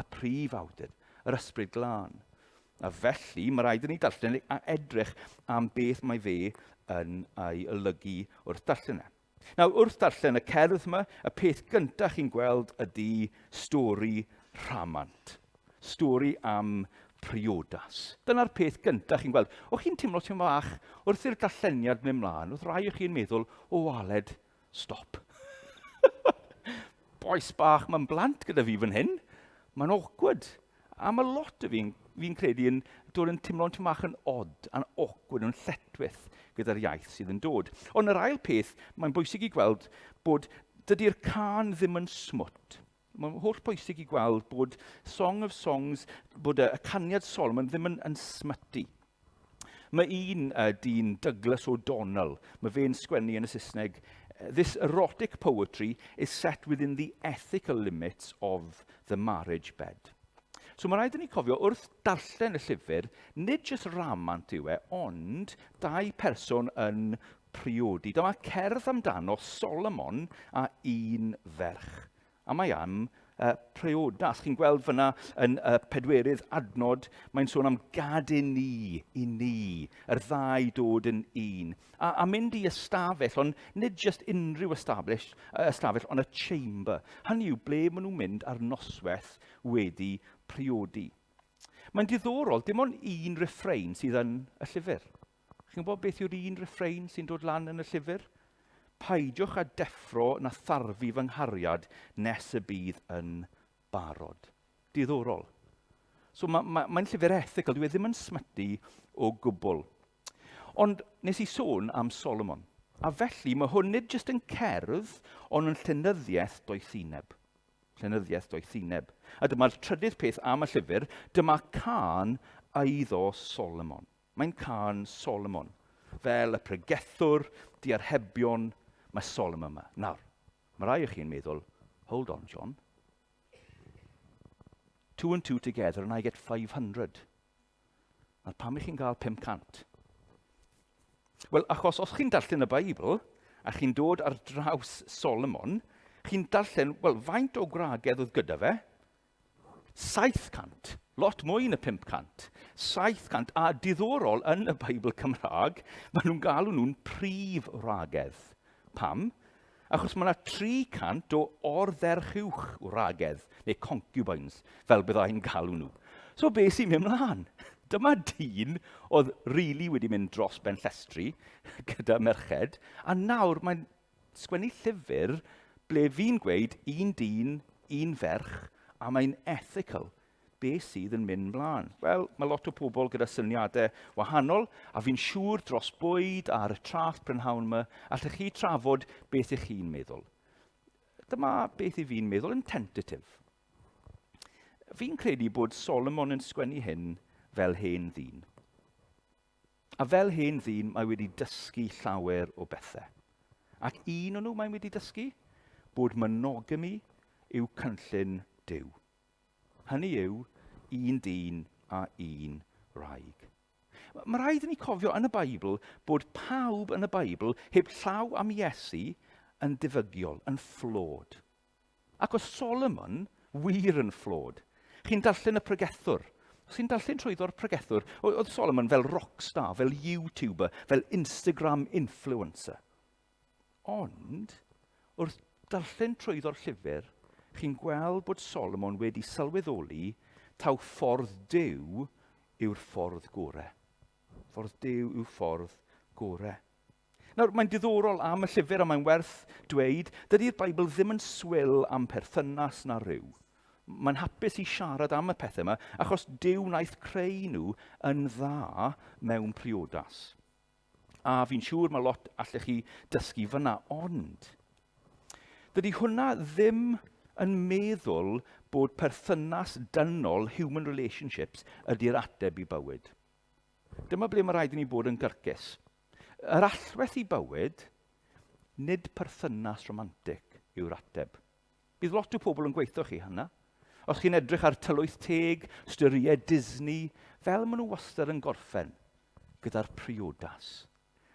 Speaker 3: y prif awdur, yr Ysbryd Glân. A felly mae rhaid i ni darllen a edrych am beth mae fe yn ei olygu wrth darllen e. Nawr, wrth darllen y cerdd yma, y peth gyntaf chi'n gweld ydy stori rhamant. Stori am priodas. Dyna'r peth gyntaf chi'n gweld. O'ch chi'n teimlo ti'n fach wrth i'r darlleniad mynd mlaen, oedd rai o chi'n meddwl, o Aled, stop. Bois bach, mae'n blant gyda fi fan hyn. Mae'n awkward. A mae lot o fi'n fi credu yn dod yn teimlo'n tyn bach yn odd, yn awkward, yn lletwith gyda'r iaith sydd yn dod. Ond yr ail peth, mae'n bwysig i gweld bod dydy'r can ddim yn smwt. Mae'n holl bwysig i gweld bod Song of Songs, bod y, y caniad Solomon ddim yn, yn smytu. Mae un uh, dyn, Douglas O'Donnell, mae fe'n sgwennu yn y Saesneg, This erotic poetry is set within the ethical limits of the marriage bed. So mae rhaid i ni cofio, wrth darllen y llyfr, nid jyst ramant yw e, ond dau person yn priodi. Dyma cerdd amdano Solomon a un ferch. A mae am uh, priodas. Chi'n gweld fyna yn y pedwerydd adnod, mae'n sôn am gad i ni, i ni, yr ddau dod yn un. A, a mynd i ystafell, ond nid just unrhyw ystafell, ystafell, ond y chamber. Hynny yw ble maen nhw'n mynd ar noswaith wedi priodi. Mae'n diddorol, dim ond un refrain sydd yn y llyfr. Chi'n gwybod beth yw'r un refrain sy'n dod lan yn y llyfr? Peidiwch â deffro na tharfu fy nghariad nes y bydd yn barod. Diddorol. So mae'n ma, ma llyfr ethical, dwi e ddim yn smytu o gwbl. Ond nes i sôn am Solomon. A felly mae hwn nid jyst yn cerdd, ond yn llenyddiaeth doethineb. Llenyddiaeth doethineb. A dyma'r trydydd peth am y llyfr, dyma cân eiddo Solomon. Mae'n cân Solomon. Fel y pregethwr, diarhebion, mae Solomon yma. Nawr, mae rai o chi'n meddwl, hold on, John. Two and two together and I get 500. Nawr, pam i chi'n cael 500? Wel, achos os chi'n darllen y Beibl, a chi'n dod ar draws Solomon, chi'n darllen, wel, faint o gwragedd oedd gyda fe? 700, lot mwy na 500. 700, a diddorol yn y Beibl Cymraeg, maen nhw'n galw nhw'n prif wragedd. Pam? Achos mae yna 300 o ordderch uwch wragedd, neu concubines, fel byddai'n galw nhw. So be sy'n mynd mlaen? Dyma dyn oedd really wedi mynd dros ben llestri gyda merched, a nawr mae'n sgwennu llyfr ble fi'n gweud un dyn, un ferch, a mae'n ethical. Be sydd yn mynd mlaen? Wel, mae lot o pobl gyda syniadau wahanol, a fi'n siŵr dros bwyd ar y traeth prynhawn yma, allech chi trafod beth ych chi'n meddwl. Dyma beth i fi'n meddwl yn tentative. Fi'n credu bod Solomon yn sgwennu hyn fel hen ddyn. A fel hen ddyn, mae wedi dysgu llawer o bethau. Ac un o'n nhw mae'n wedi dysgu? Bod monogamy yw cynllun Duw. Hynny yw, un dyn a un wraig. Mae rhaid i ni cofio yn y Beibl bod pawb yn y Beibl heb llaw am Iesu yn diffygiol, yn flawed. Ac oedd Solomon wir yn flawed. Chi'n darllen y pregethwr. Os chi'n darllen trwyddo'r pregethwr, oedd Solomon fel rockstar, fel YouTuber, fel Instagram influencer. Ond, wrth darllen trwyddo'r llyfr, chi'n gweld bod Solomon wedi sylweddoli taw ffordd Duw yw'r ffordd gore. Ffordd Duw yw ffordd gore. Nawr, mae'n diddorol am y llyfr a mae'n werth dweud, dydy'r Beibl ddim yn swil am perthynas na rhyw. Mae'n hapus i siarad am y pethau yma, achos Duw wnaeth creu nhw yn dda mewn priodas. A fi'n siŵr mae lot allech chi dysgu fyna, ond dydy hwnna ddim yn meddwl bod perthynas dynol, human relationships, ydy'r ateb i bywyd. Dyma ble mae rhaid i ni bod yn gyrcus. Yr allwedd i bywyd, nid perthynas romantig yw'r ateb. Bydd lot o pobl yn gweithio chi hynna. Os chi'n edrych ar tylwyth teg, storïau Disney, fel maen nhw wastad yn gorffen gyda'r priodas.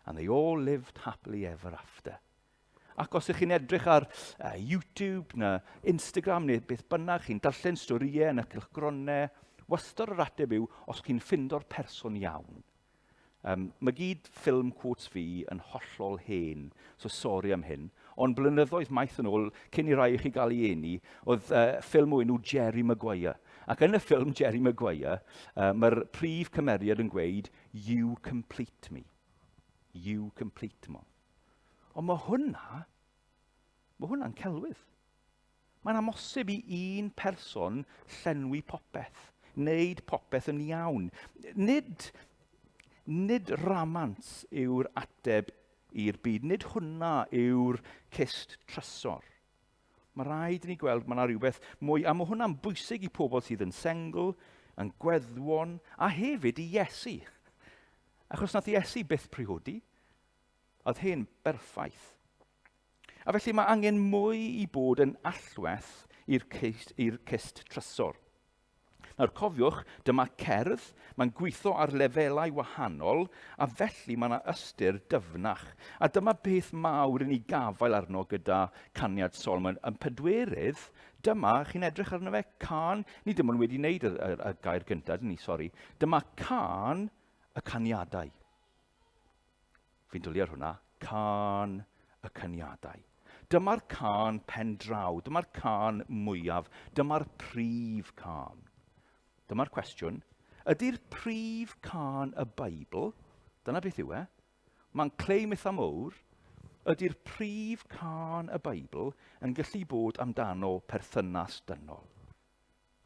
Speaker 3: And they all lived happily ever after. Ac os ych chi'n edrych ar uh, YouTube neu Instagram neu beth bynnag, chi'n darllen storïau yn y cylchgronau, wastad yr ateb yw os chi'n ffindo'r person iawn. Um, mae gyd ffilm quotes fi yn hollol hen, so sori am hyn. Ond blynyddoedd maith yn ôl, cyn i rai i chi gael ei eni, oedd uh, ffilm o enw Jerry Maguire. Ac yn y ffilm Jerry Maguire, mae'r prif cymeriad yn gweud, you complete me. You complete me. Ond mae hwnna, mae hwnna'n celwydd. Mae'n amhosib i un person llenwi popeth, wneud popeth yn iawn. Nid, nid ramant yw'r ateb i'r byd, nid hwnna yw'r cist trysor. Mae rhaid i ni gweld mae yna rhywbeth mwy, a mae hwnna'n bwysig i pobl sydd yn sengl, yn gweddwon, a hefyd i Iesu. Achos nath Iesu byth priodi. Oedd hen berffaith. A felly mae angen mwy i bod yn allwedd i'r cist, cist trysor. Nawr cofiwch, dyma cerdd, mae'n gweithio ar lefelau wahanol, a felly mae yna ystyr dyfnach. A dyma beth mawr i ni gafael arno gyda Caniad Solomon. Yn pedwerydd, dyma, chi'n edrych arno fe, cân, ni dim ond wedi wneud y, y, y gair gyntaf, dyn ni, sori. Dyma cân y caniadau. Fi'n dwlu ar hwnna. Cân y caniadau. Dyma'r cân pen draw, dyma'r cân mwyaf, dyma'r prif cân. Dyma'r cwestiwn. Ydy'r prif cân y Beibl, dyna beth yw e, mae'n claim eitha mowr, ydy'r prif cân y Beibl yn gallu bod amdano perthynas dynol?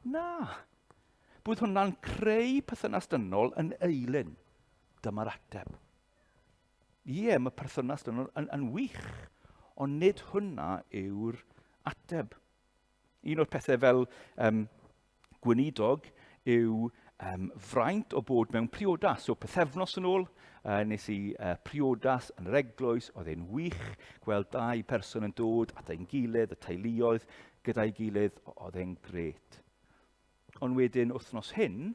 Speaker 3: Na! Bydd hwnna'n creu perthynas dynol yn eilun. Dyma'r ateb. Ie, mae perthynas dynol yn, yn wych, ond nid hwnna yw'r ateb. Un o'r pethau fel um, gweinidog yw um, fraint o bod mewn priodas. So pythefnos yn ôl, uh, nes i uh, priodas yn yr eglwys, oedd e'n wych gweld dau person yn dod at ein gilydd, y teuluoedd gyda'i gilydd, oedd e'n gret. Ond wedyn wythnos hyn,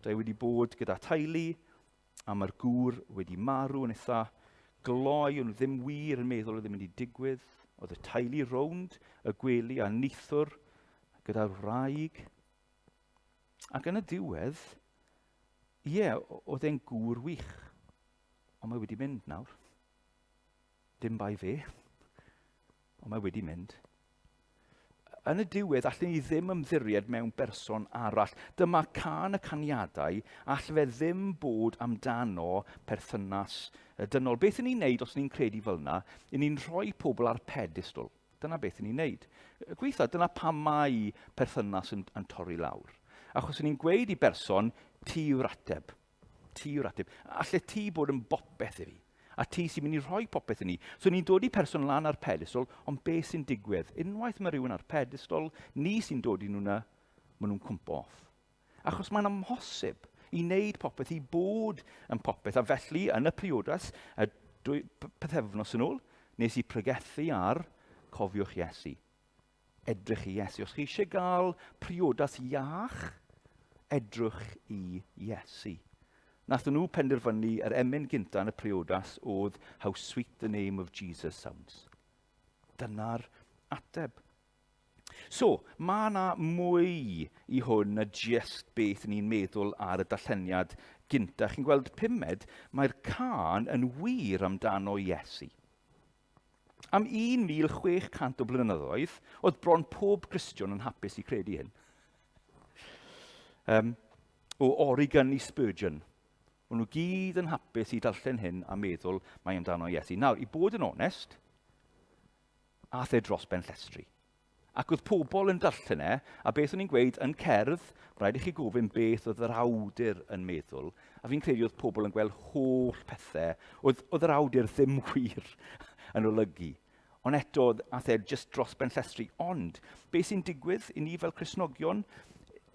Speaker 3: dwi wedi bod gyda teulu, a mae'r gŵr wedi marw yn eitha gloi, ond ddim wir yn meddwl oedd yn mynd i digwydd. Oedd y teulu rownd y gwely a nithwr gyda'r wraig. Ac yn y diwedd, ie, yeah, oedd e'n gŵr wych. Ond mae wedi mynd nawr. Dim bai fe, ond mae wedi mynd. Yn y diwedd, allen ni ddim ymddiried mewn berson arall. Dyma can y caniadau, all fe ddim bod amdano perthynas dynol. Beth ni'n neud os ni'n credu fel yna, i ni'n rhoi pobl ar pedestol. Dyna beth ni'n neud. Gweitha, dyna pam mae perthynas yn, yn torri lawr. Achos ni'n gweud i berson, ti yw'r ateb. Ti yw'r ateb. Alle ti bod yn bopeth i fi? A ti sy'n mynd i rhoi popeth i ni. So ni'n dod i person lan ar pedestol, ond beth sy'n digwydd? Unwaith mae rhywun ar pedestol, ni sy'n dod i nhw na, maen nhw'n cwmpo off. Achos mae'n amhosib i wneud popeth, i bod yn popeth. A felly, yn y priodas, y dwy, pythefnos yn ôl, nes i pregethu ar Cofiwch Iesu. Edrych i Iesu. Os chi eisiau gael priodas iach, edrych i Iesu. Nath nhw penderfynu yr emyn gynta yn y priodas oedd How Sweet the Name of Jesus Sounds. Dyna'r ateb. So, mae yna mwy i hwn na just beth ni'n meddwl ar y darlleniad gynta. Chi'n gweld pumed, mae'r cân yn wir amdano Iesu. Am 1,600 o blynyddoedd, oedd bron pob Cristion yn hapus i credu hyn. Um, o Origen i Spurgeon, o'n nhw gyd yn hapus i darllen hyn a meddwl mai amdano Iesu. Nawr, i bod yn onest, ath e dros ben llestri. Ac oedd pobl yn darllen e, a beth o'n i'n gweud yn cerdd, rhaid i chi gofyn beth oedd yr awdur yn meddwl, a fi'n credu oedd pobl yn gweld holl pethau, oedd, oedd yr awdur ddim wir yn olygu. Ond eto, ath e just dros ben llestri. Ond, beth sy'n digwydd i ni fel Cristnogion,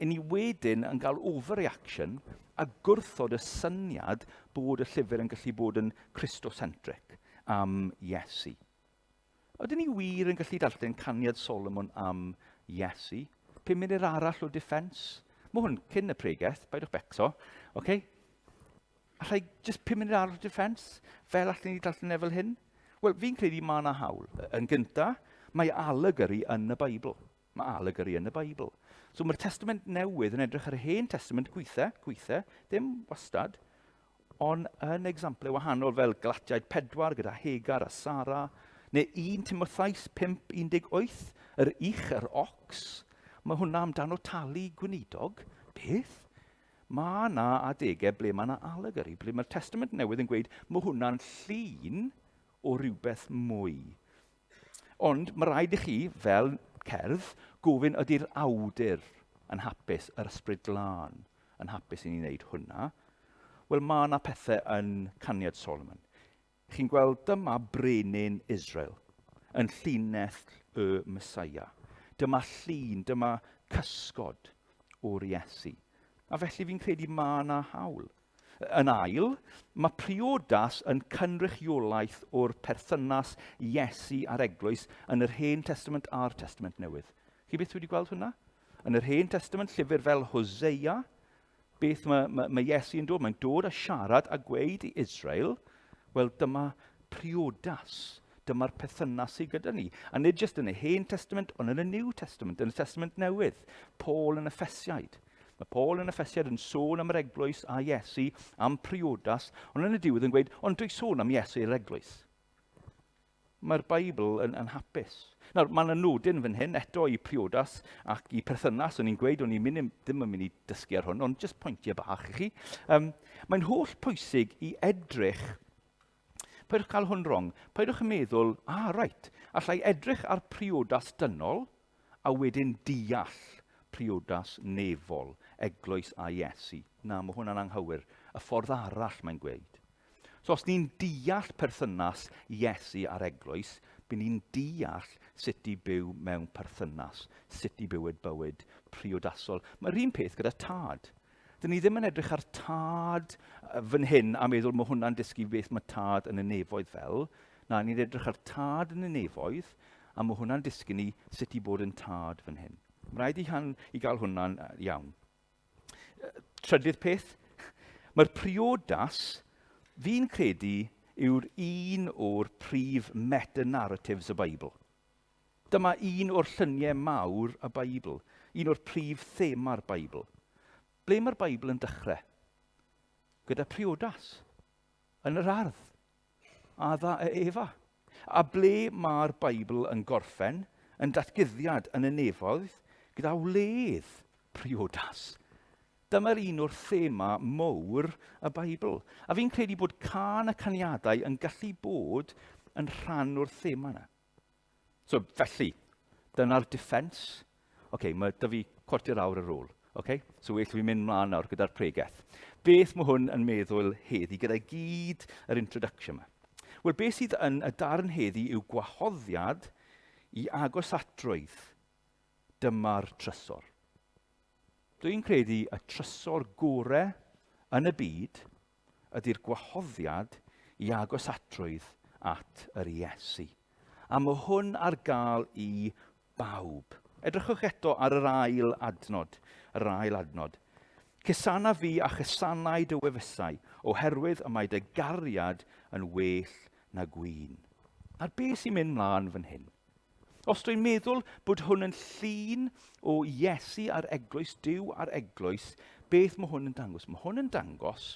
Speaker 3: i ni wedyn yn cael overreaction a gwrthod y syniad bod y llyfr yn gallu bod yn Christocentric am Iesu. Ydyn ni wir yn gallu darllen caniad Solomon am Iesu? 5 munud arall o defense? Mae hwn cyn y pregeth, paidwch becso. Okay? Allai just 5 munud arall o defense? Fel allan ni darllen e fel hyn? Wel, fi'n credu mae yna hawl. Yn gynta, mae allegory yn y Beibl. Mae allegory yn y Beibl. So mae'r Testament Newydd yn edrych ar y Hen Testament gweithiau, gweithiau, dim wastad, ond yn example wahanol fel Galatiaid 4 gyda Hagar a Sara, neu 1 Timotheus 5:18, yr ich, yr ox. Mae hwnna amdano talu gweinidog? Beth? Mae yna adegau ble mae yna allegory, ble mae'r Testament Newydd yn gweud mae hwnna'n llun o rywbeth mwy. Ond mae rhaid i chi, fel cerdd, gofyn ydy'r awdur yn hapus, yr ysbryd glân yn hapus i ni wneud hwnna. Wel, mae yna pethau yn Caniad Solomon. Chi'n gweld, dyma brenin Israel yn llinell y Mesoea. Dyma llun, dyma cysgod o'r Iesu. A felly fi'n credu mae yna hawl. Yn ail, mae priodas yn cynrychiolaeth o'r perthynas Iesu a'r eglwys yn yr Hen Testament a'r Testament Newydd. Chi byth wedi gweld hwnna? Yn yr Hen Testament, llyfr fel Hosea, beth mae, mae, mae Iesu yn dod? Mae'n dod a siarad a gweud i Israel, wel dyma priodas, dyma'r perthynas sydd gyda ni. A nid jyst yn y Hen Testament, ond yn y New Testament, yn y Testament Newydd. Paul yn Effesiaid. Mae Paul yn Effesiaid yn sôn am yr eglwys a Iesu, am priodas, ond yn y diwedd yn gweud, ond dwi'n sôn am Iesu i'r eglwys. Mae'r Beibl yn, yn hapus. Nawr, mae yna nodyn fan hyn eto i priodas ac i perthynas. O'n i'n gweud, o'n i'n mynd, ddim yn mynd i dysgu ar hwn, ond jyst pwyntiau bach i chi. Um, mae'n holl pwysig i edrych. Peidiwch cael hwn wrong. Peidiwch yn meddwl, ah, right, allai edrych ar priodas dynol a wedyn deall priodas nefol, eglwys a Iesu. Na, mae hwnna'n anghywir. Y ffordd arall mae'n gweud. So os ni'n deall perthynas Iesu a'r eglwys, by ni'n deall sut i byw mewn perthynas, sut i bywyd bywyd priodasol. Mae'r un peth gyda tad. Dyn ni ddim yn edrych ar tad fan hyn a meddwl mae hwnna'n dysgu beth mae tad yn y nefoedd fel. Na, ni'n edrych ar tad yn y nefoedd a mae hwnna'n dysgu ni sut i bod yn tad fan hyn. Mae rhaid i, han, i gael hwnna'n iawn. Trydydd peth, mae'r priodas, fi'n credu, yw'r un o'r prif meta-narratives y Beibl. Dyma un o'r lluniau mawr y Beibl, un o'r prif thema'r Beibl. Ble mae'r Beibl yn dechrau? Gyda priodas, yn yr ardd, Adda a Efa. A ble mae'r Beibl yn gorffen? Yn datguddiad yn y nefoedd, gyda wledd priodas. Dyma'r un o'r thema mowr y Beibl. A fi'n credu bod cân y caniadau yn gallu bod yn rhan o'r thema yna. So, felly, dyna'r defence. Oce, okay, mae dy fi cwarter awr ar ôl. Okay? So, well fi mynd mlaen nawr gyda'r pregeth. Beth mae hwn yn meddwl heddi gyda gyd yr introduction yma? Wel, beth sydd yn y darn heddi yw gwahoddiad i agosatrwydd. Dyma'r trysor. Dwi'n credu y trysor gore yn y byd ydy'r gwahoddiad i agosatrwydd at yr Iesu. A mae hwn ar gael i bawb. Edrychwch eto ar yr ail adnod, yr ail adnod. Cusana fi a chusanau dy wefusau, oherwydd y mae dy gariad yn well na gwin. Nawr beth sy'n mynd mlaen fan hyn? Os dwi'n meddwl bod hwn yn llun o Iesu a'r eglwys, Duw a'r eglwys, beth mae hwn yn dangos? Mae hwn yn dangos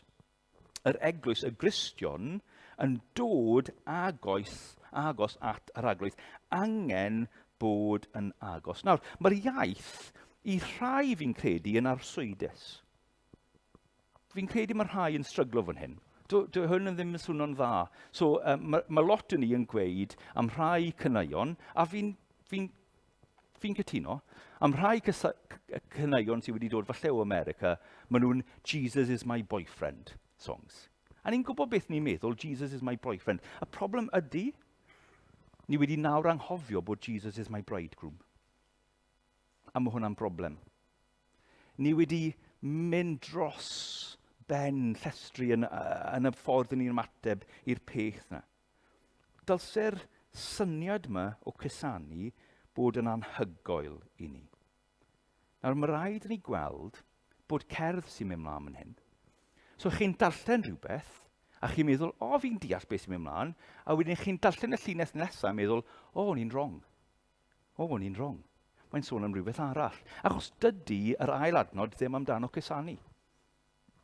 Speaker 3: yr eglwys, y Gristion, yn dod agos, agos at yr arglwydd. Angen bod yn agos. Nawr, mae'r iaith i rhai fi'n credu yn arswydus. Fi'n credu mae rhai yn stryglo fan hyn. Dwi, dwi hwn yn ddim yn swno'n dda. So, um, mae, mae lot o ni yn gweud am rhai caneuon, a fi'n fi fi cytuno, am rhai caneuon sydd wedi dod falle o America, maen nhw'n Jesus is my boyfriend songs. A ni'n gwybod beth ni'n meddwl, Jesus is my boyfriend. Y problem ydy, ni wedi nawr anghofio bod Jesus is my bridegroom. A mae hwnna'n broblem. Ni wedi mynd dros ben llestri yn, yn y ffordd yn ni'n ymateb i'r peth na. Dylse'r syniad yma o cusanu bod yn anhygoel i ni. Nawr mae rhaid i ni gweld bod cerdd sy'n mynd mlaen fan hyn. So chi'n darllen rhywbeth, a chi'n meddwl, o, oh, fi'n deall beth sy'n mynd mlaen, a wedyn chi'n darllen y llinell nesaf a meddwl, o, oh, o'n i'n wrong. O, o'n i'n wrong. Mae'n sôn am rhywbeth arall. Achos dydy yr ail adnod ddim amdano cusanu.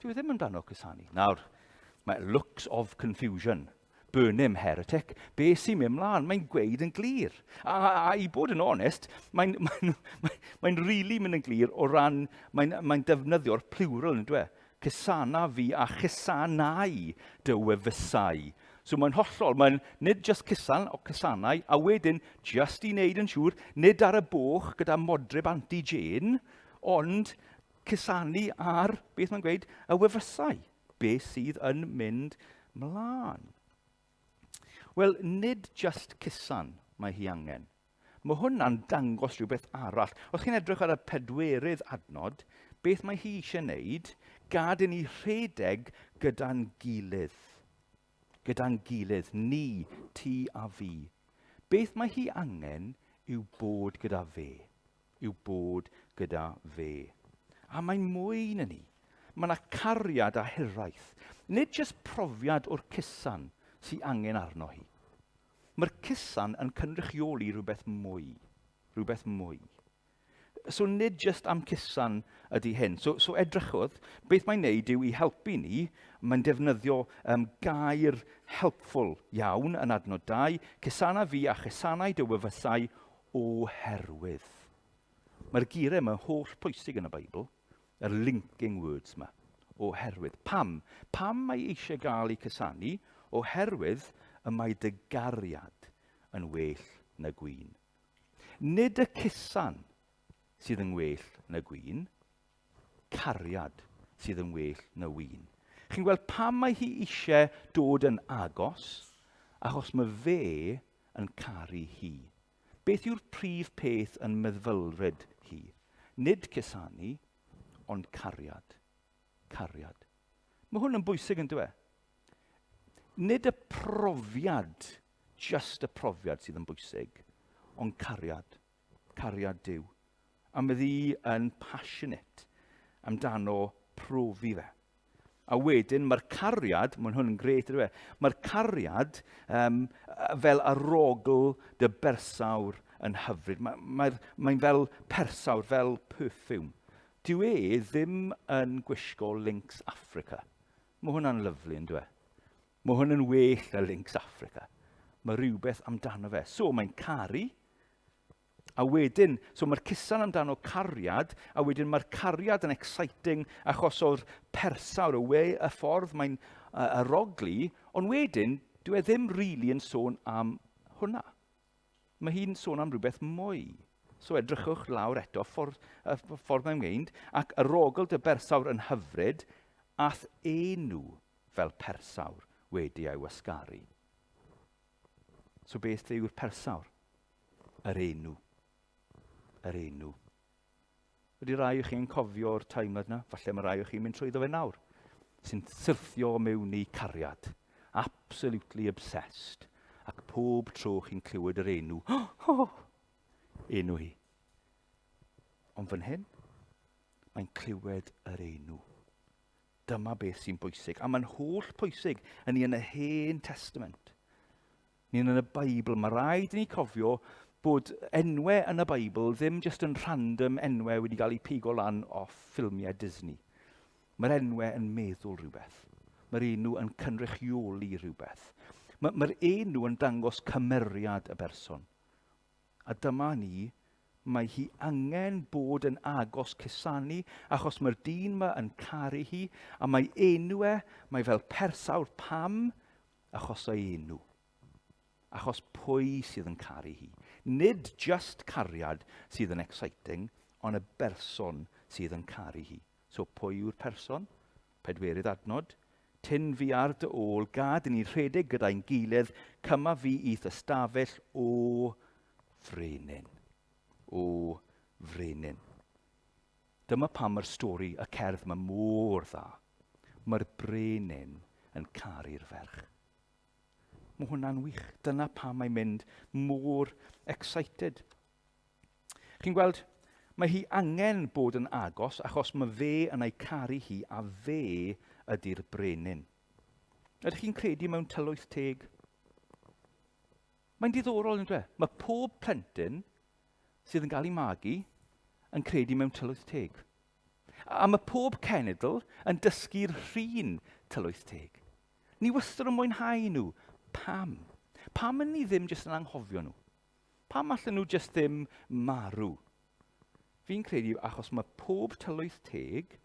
Speaker 3: Dyw e ddim amdano cusanu. Nawr, mae looks of confusion. Burn him, heretic. Be sy'n mynd mlaen? Mae'n gweud yn glir. A, a, a i bod yn onest, mae'n mae, mae, mae really mynd yn glir o ran, mae'n mae defnyddio'r plural yn dwe. Cusana fi a chusanau dy wefusau. So mae'n hollol, mae'n nid just cusan o cusanau, a wedyn, just i wneud yn siŵr, nid ar y boch gyda modryb Auntie Jane, ond cusanu ar, beth mae'n gweud, y wefusau. Beth sydd yn mynd mlaen? Wel, nid just cusan mae hi angen. Mae hwnna'n dangos rhywbeth arall. Os chi'n edrych ar y pedwerydd adnod, beth mae hi eisiau wneud, gad i ni rhedeg gyda'n gilydd. Gyda'n gilydd, ni, ti a fi. Beth mae hi angen yw bod gyda fe. Yw bod gyda fe. A mae'n mwy na ni. Mae yna cariad a hiraeth. Nid jyst profiad o'r cusan sy'n angen arno hi. Mae'r cusan yn cynrychioli rhywbeth mwy. Rhywbeth mwy. So nid jyst am cusan ydy hyn. So, so edrychodd, beth mae'n neud yw i helpu ni, mae'n defnyddio um, gair helpful iawn yn adnod 2, cusana fi a chusanau dy wefusau oherwydd. Mae'r geiriau yma holl pwysig yn y Beibl, yr linking words yma, oherwydd. Pam? Pam mae eisiau gael ei cysanu? Oherwydd y mae dy gariad yn well na gwin. Nid y cusan sydd yn well na gwin, cariad sydd yn well na win. Chi'n gweld pam mae hi eisiau dod yn agos? Achos mae fe yn caru hi. Beth yw'r prif peth yn meddylfryd hi? Nid cusanu, ond cariad. Cariad. Mae hwn yn bwysig yn dweud. E? Nid y profiad, just y profiad sydd yn bwysig, ond cariad. Cariad Duw. A mae ddi yn passionate amdano profi fe. A wedyn mae'r cariad, mae'n hwn yn gret, ydw e, mae'r cariad um, fel arogl dy bersawr yn hyfryd. Mae'n mae, mae fel persawr, fel perfume. Dyw e ddim yn gwisgo Lynx Africa. Mae hwnna'n lyflu, yn dwi? E? Mae hwn yn well na Lynx Africa. Mae rhywbeth amdano fe. So mae'n caru, A wedyn, so mae'r cusan amdano cariad, a wedyn mae'r cariad yn exciting achos o'r persawr, y we, y ffordd mae'n arogli, ond wedyn, dwi e ddim really yn sôn am hwnna. Mae hi'n sôn am rhywbeth mwy. So edrychwch lawr eto, ffordd, y ffordd mae'n mynd, ac arogl dy bersawr yn hyfryd, a'th enw fel persawr wedi ei wasgaru. So beth yw'r persawr? Yr enw. Yr enw. Ydy rai o chi'n cofio'r teimlad yna? Falle mae rai o chi'n mynd trwyddo fe nawr. Sy'n syrthio mewn i cariad. Absolutely obsessed. Ac pob tro chi'n clywed yr enw, oh, enw hi. Ond fan hyn, mae'n clywed yr enw. Dyma beth sy'n bwysig. A mae'n holl pwysig yn ni yn y Hen Testament. Ni'n yn y Beibl, mae rhaid i ni cofio bod enwau yn y Beibl ddim jyst yn random enwau wedi cael eu pigo lan off ffilmiau Disney. Mae'r enwau yn meddwl rhywbeth. Mae'r enw yn cynrychioli rhywbeth. Mae'r mae enw yn dangos cymeriad y berson. A dyma ni, mae hi angen bod yn agos cusanu achos mae'r dyn yma yn caru hi a mae enw e, mae fel persawr pam Achos o'i enw. Achos pwy sydd yn caru hi. Nid just cariad sydd yn exciting, ond y berson sydd yn caru hi. So pwy yw'r person? Pedwerydd adnod. Tyn fi ar dy ôl, gad i ni rhedeg gyda'n gilydd, cyma fi i'th ystafell o frenin. O frenin. Dyma pam mae'r stori, y cerdd yma mor dda. Mae'r brenin yn caru'r ferch. Mae hwnna'n wych. Dyna pam mae'n mynd mor excited. Chi'n gweld, mae hi angen bod yn agos achos mae fe yn ei caru hi a fe ydy'r brenin. Ydych chi'n credu mewn tylwyth teg? Mae'n diddorol, yn dweud. Mae pob plentyn sydd yn cael ei magu yn credu mewn tylwyth teg. A mae pob cenedl yn dysgu'r rhin tylwyth teg. Ni wastad yn mwynhau nhw Pam? Pam yn ni ddim jyst yn anghofio nhw? Pam allan nhw jyst ddim marw? Fi'n credu achos mae pob tylwyth teg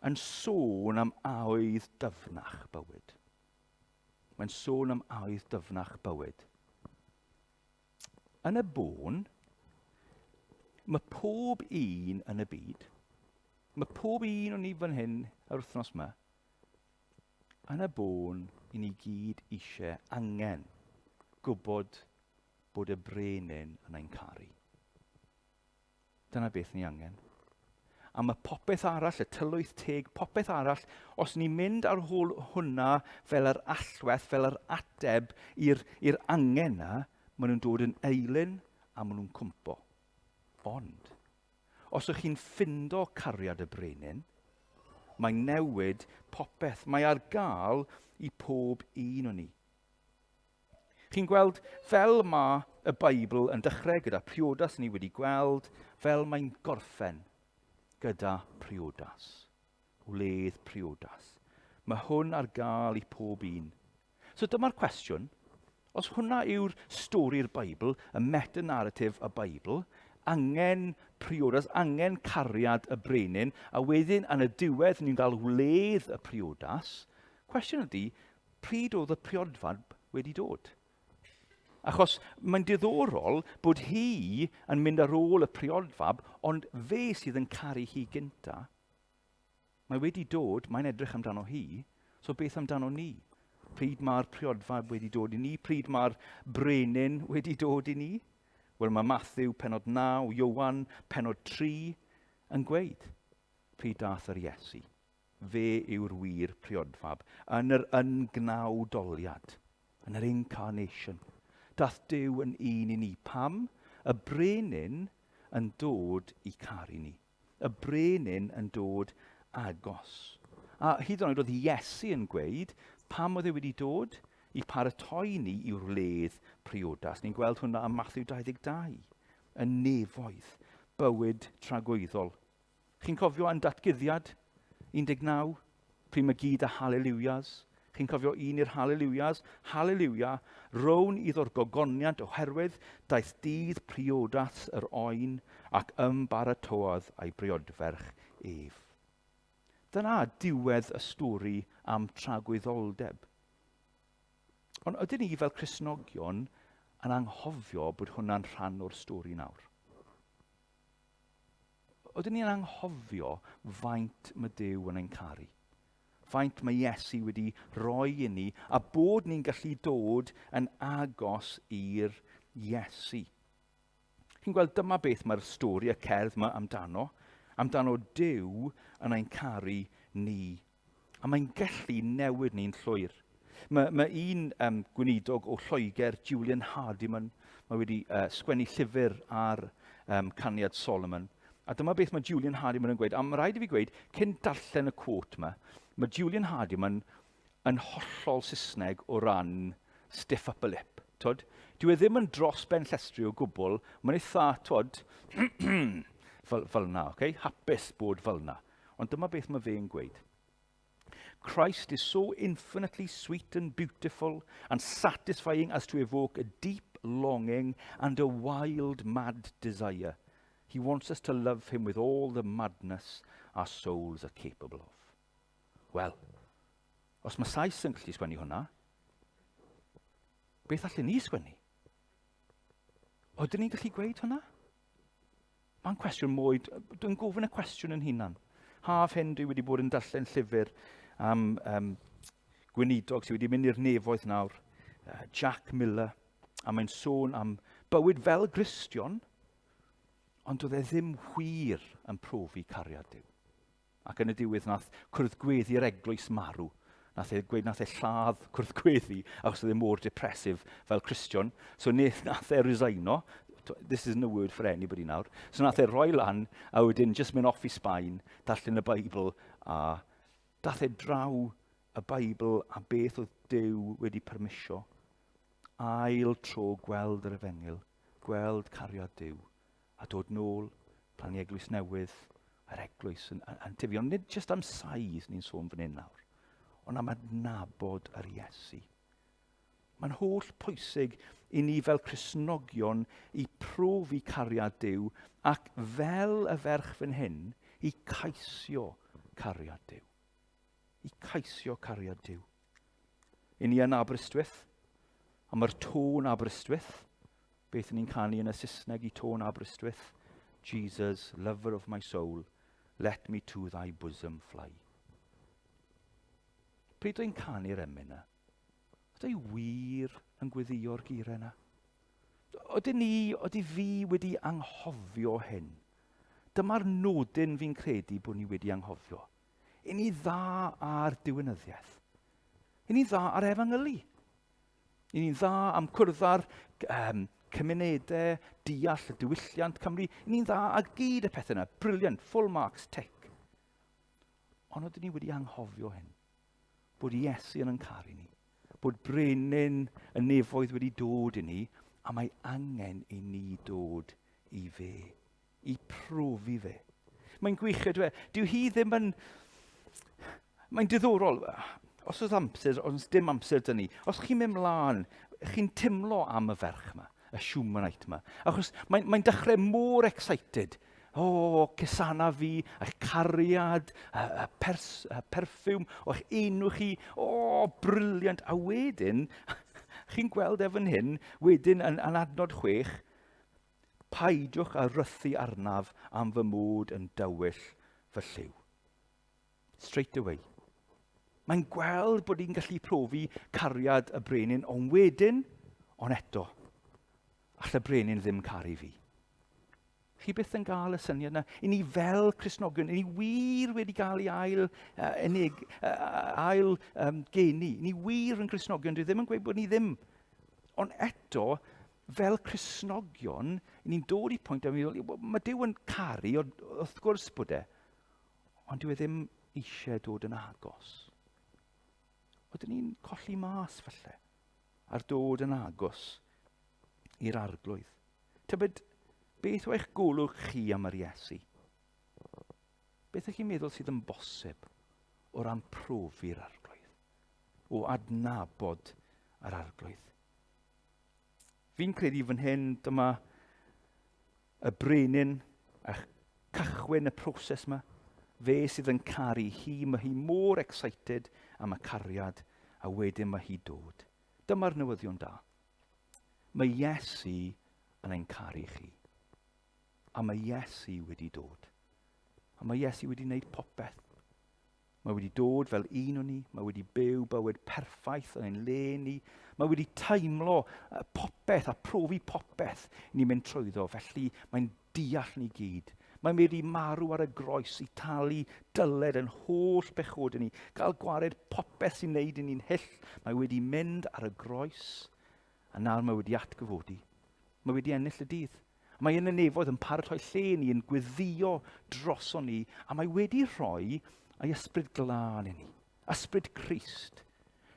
Speaker 3: yn sôn am awydd dyfnach bywyd. Mae'n sôn am awydd dyfnach bywyd. Yn y bôn, mae pob un yn y byd, mae pob un o'n ni fan hyn yr wythnos yma, yn y bôn, i ni gyd eisiau angen gwybod bod y brenin yn ein caru. Dyna beth ni angen. A mae popeth arall, y tylwyth teg, popeth arall, os ni'n mynd ar hôl hwnna fel yr allwedd, fel yr ateb i'r angen na, maen nhw'n dod yn eilun a maen nhw'n cwmpo. Ond, os ych chi'n ffindo cariad y brenin, mae'n newid popeth. Mae ar gael i pob un o ni. Chi'n gweld, fel mae y Beibl yn dechrau gyda priodas ni wedi gweld, fel mae'n gorffen gyda priodas. Wledd priodas. Mae hwn ar gael i pob un. So dyma'r cwestiwn. Os hwnna yw'r stori'r Beibl, y meta-narrative y Beibl, angen priodas, angen cariad y brenin, a wedyn yn y diwedd ni'n cael wledd y priodas, cwestiwn ydy, pryd oedd y priodfab wedi dod? Achos mae'n diddorol bod hi yn mynd ar ôl y priodfab, ond fe sydd yn caru hi gynta. Mae wedi dod, mae'n edrych amdano hi, so beth amdano ni? Pryd mae'r priodfab wedi dod i ni? Pryd mae'r brenin wedi dod i ni? Wel, mae Matthew penod 9, Iowan penod 3 yn gweud pryd dath yr Iesu. Fe yw'r wir priodfab yn yr yngnawdoliad, yn yr incarnation. Dath Duw yn un i ni. Pam? Y brenin yn dod i caru ni. Y brenin yn dod agos. A hyd yn oed oedd Iesu yn gweud pam oedd e wedi dod i paratoi ni i'w wledd priodas. Ni'n gweld hwnna ym Matthew 22, y nefoedd, bywyd tragwyddol. Chi'n cofio yn Datguddiad 19, pryd mae gyd a haleliwias? Chi'n cofio un i'r haleliwias? Haleliwia, rown iddo'r gogoniant oherwydd daeth dydd priodas yr oen ac ymbaratodd a'i briodferch ef. Dyna diwedd y stori am tragwyddoldeb. Ond ydyn ni fel Cristnogion yn anghofio bod hwnna'n rhan o'r stori nawr? Oedden ni'n anghofio faint mae Duw yn ein caru. Faint mae Iesu wedi rhoi i ni a bod ni'n gallu dod yn agos i'r Iesu. Chi'n gweld dyma beth mae'r stori y cerdd yma amdano. Amdano Duw yn ein caru ni. A mae'n gallu newid ni'n llwyr. Mae, mae un um, gweinidog o Lloegr, Julian Hardiman, mae wedi uh, sgwennu llyfr ar um, caniad Solomon. A dyma beth mae Julian Hardiman yn gweud. A mae rhaid i fi gweud, cyn darllen y quote yma, mae Julian Hardiman yn hollol Saesneg o ran stiff upper lip. Twod? Dyw e ddim yn dros ben llestri o gwbl, mae'n eitha, twod, fel, fel yna, okay? Hapus bod fel yna. Ond dyma beth mae fe'n gweud. Christ is so infinitely sweet and beautiful and satisfying as to evoke a deep longing and a wild, mad desire. He wants us to love him with all the madness our souls are capable of. Wel, os mae Sais yn gallu sgwennu hwnna, beth allan ni sgwennu? Oedden ni'n gallu gweud hwnna? Mae'n cwestiwn mwy, dwi'n gofyn y cwestiwn yn hunan. Haf hyn dwi wedi bod yn darllen llyfr am um, gweinidog sydd wedi mynd i'r nefoedd nawr, uh, Jack Miller, a mae'n sôn am bywyd fel Gristion, ond doedd e ddim wir yn profi cariad Duw. Ac yn y diwedd nath cwrdd gweddi'r eglwys marw. Nath e gweud nath e lladd cwrdd gweddi achos oedd e mor depressive fel Christian. So nath, nath e resigno. This isn't a word for anybody nawr. So nath e roi lan a wedyn just mynd off i Sbaen, darllen y Beibl a dath e draw y Beibl a beth oedd Duw wedi permisio. Ail tro gweld yr efengyl, gweld cariad Duw a dod nôl, plannu eglwys newydd, yr eglwys yn, yn, yn tyfu. Ond nid jyst am size ni'n sôn fan hyn nawr, ond am adnabod yr Iesu. Mae'n holl pwysig i ni fel Cristnogion i profi cariad Duw ac fel y ferch fan hyn i caisio cariad Duw. I caisio cariad Duw. I ni yn Aberystwyth, a mae'r tôn Aberystwyth, beth ni'n canu yn y Saesneg i tôn Aberystwyth, Jesus, lover of my soul, let me to thy bosom fly. Pryd dwi'n canu'r emyn yna, Ydw i wir yn gweddïo'r geiriau yna? Ydyn ni, ydy fi wedi anghofio hyn? Dyma'r nodyn fi'n credu bod ni wedi anghofio. I ni dda ar diwinyddiaeth. I ni dda ar efengylu. I ni'n dda am cwrdd â'r um, cymunedau, deall y diwylliant Cymru. I ni'n dda ar gyd y pethau yna. Brilliant, full marks, tick. Ond ydyn ni wedi anghofio hyn? Bod Iesu yn yn caru ni. Bod brenin y nefoedd wedi dod i ni, a mae angen i ni dod i fe, i profi fe. Mae'n gwych ydw e. Dyw hi ddim yn... Mae'n diddorol. Os oes amser, os dim amser dyn ni, os chi'n mynd mlaen, chi'n timlo am y ferch yma, y Schumanite yma. Achos mae'n mae dechrau mor excited. O, oh, cusana fi, eich cariad, y, y, pers, y perffiwm o'ch enw chi. O, oh, briliant. A wedyn, chi'n gweld e fan hyn, wedyn yn, yn adnod chwech, paidiwch â rythu arnaf am fy mod yn dywyll fy lliw. Straight away. Mae'n gweld bod hi'n gallu profi cariad y brenin, ond wedyn, ond eto, all y brenin ddim caru fi. Chi byth yn gael y syniad yna. I ni fel Cristnogion, i ni wir wedi cael ei ail, uh, enig, uh, ail um, geni. I ni wir yn Cristnogion, dwi ddim yn gweud bod ni ddim. Ond eto, fel Cristnogion, i ni'n dod i pwynt a meddwl, mae Duw yn caru, wrth gwrs bod e, ond dyw e ddim eisiau dod yn agos. Oedden ni'n colli mas falle ar dod yn agos i'r arglwydd. Tybed, beth yw eich golwg chi am yr Iesu? Beth ydych chi'n meddwl sydd yn bosib o ran profi'r arglwydd? O adnabod yr arglwydd? Fi'n credu fan hyn, dyma y brenin a cychwyn y proses yma. Fe sydd yn caru hi, mae hi mor excited am y cariad, a wedyn mae hi dod. Dyma'r newyddion da. Mae Iesu yn ein caru chi. A mae Iesu wedi dod. A mae Iesu wedi gwneud popeth. Mae wedi dod fel un o ni, mae wedi byw bywyd perffaith yn ein le ni, mae wedi teimlo popeth a profi popeth ni'n mynd trwyddo, felly mae'n deall ni gyd. Mae wedi marw ar y groes i talu dyled yn holl bechod ni, gael gwared popeth sy'n neud i ni'n hyll. Mae wedi mynd ar y groes, a nawr mae wedi atgyfodi. Mae wedi ennill y dydd. Mae yn y nefoedd yn paratoi lle ni, yn gweddio droson ni, a mae wedi rhoi ei ysbryd glân i ni. Ysbryd Crist,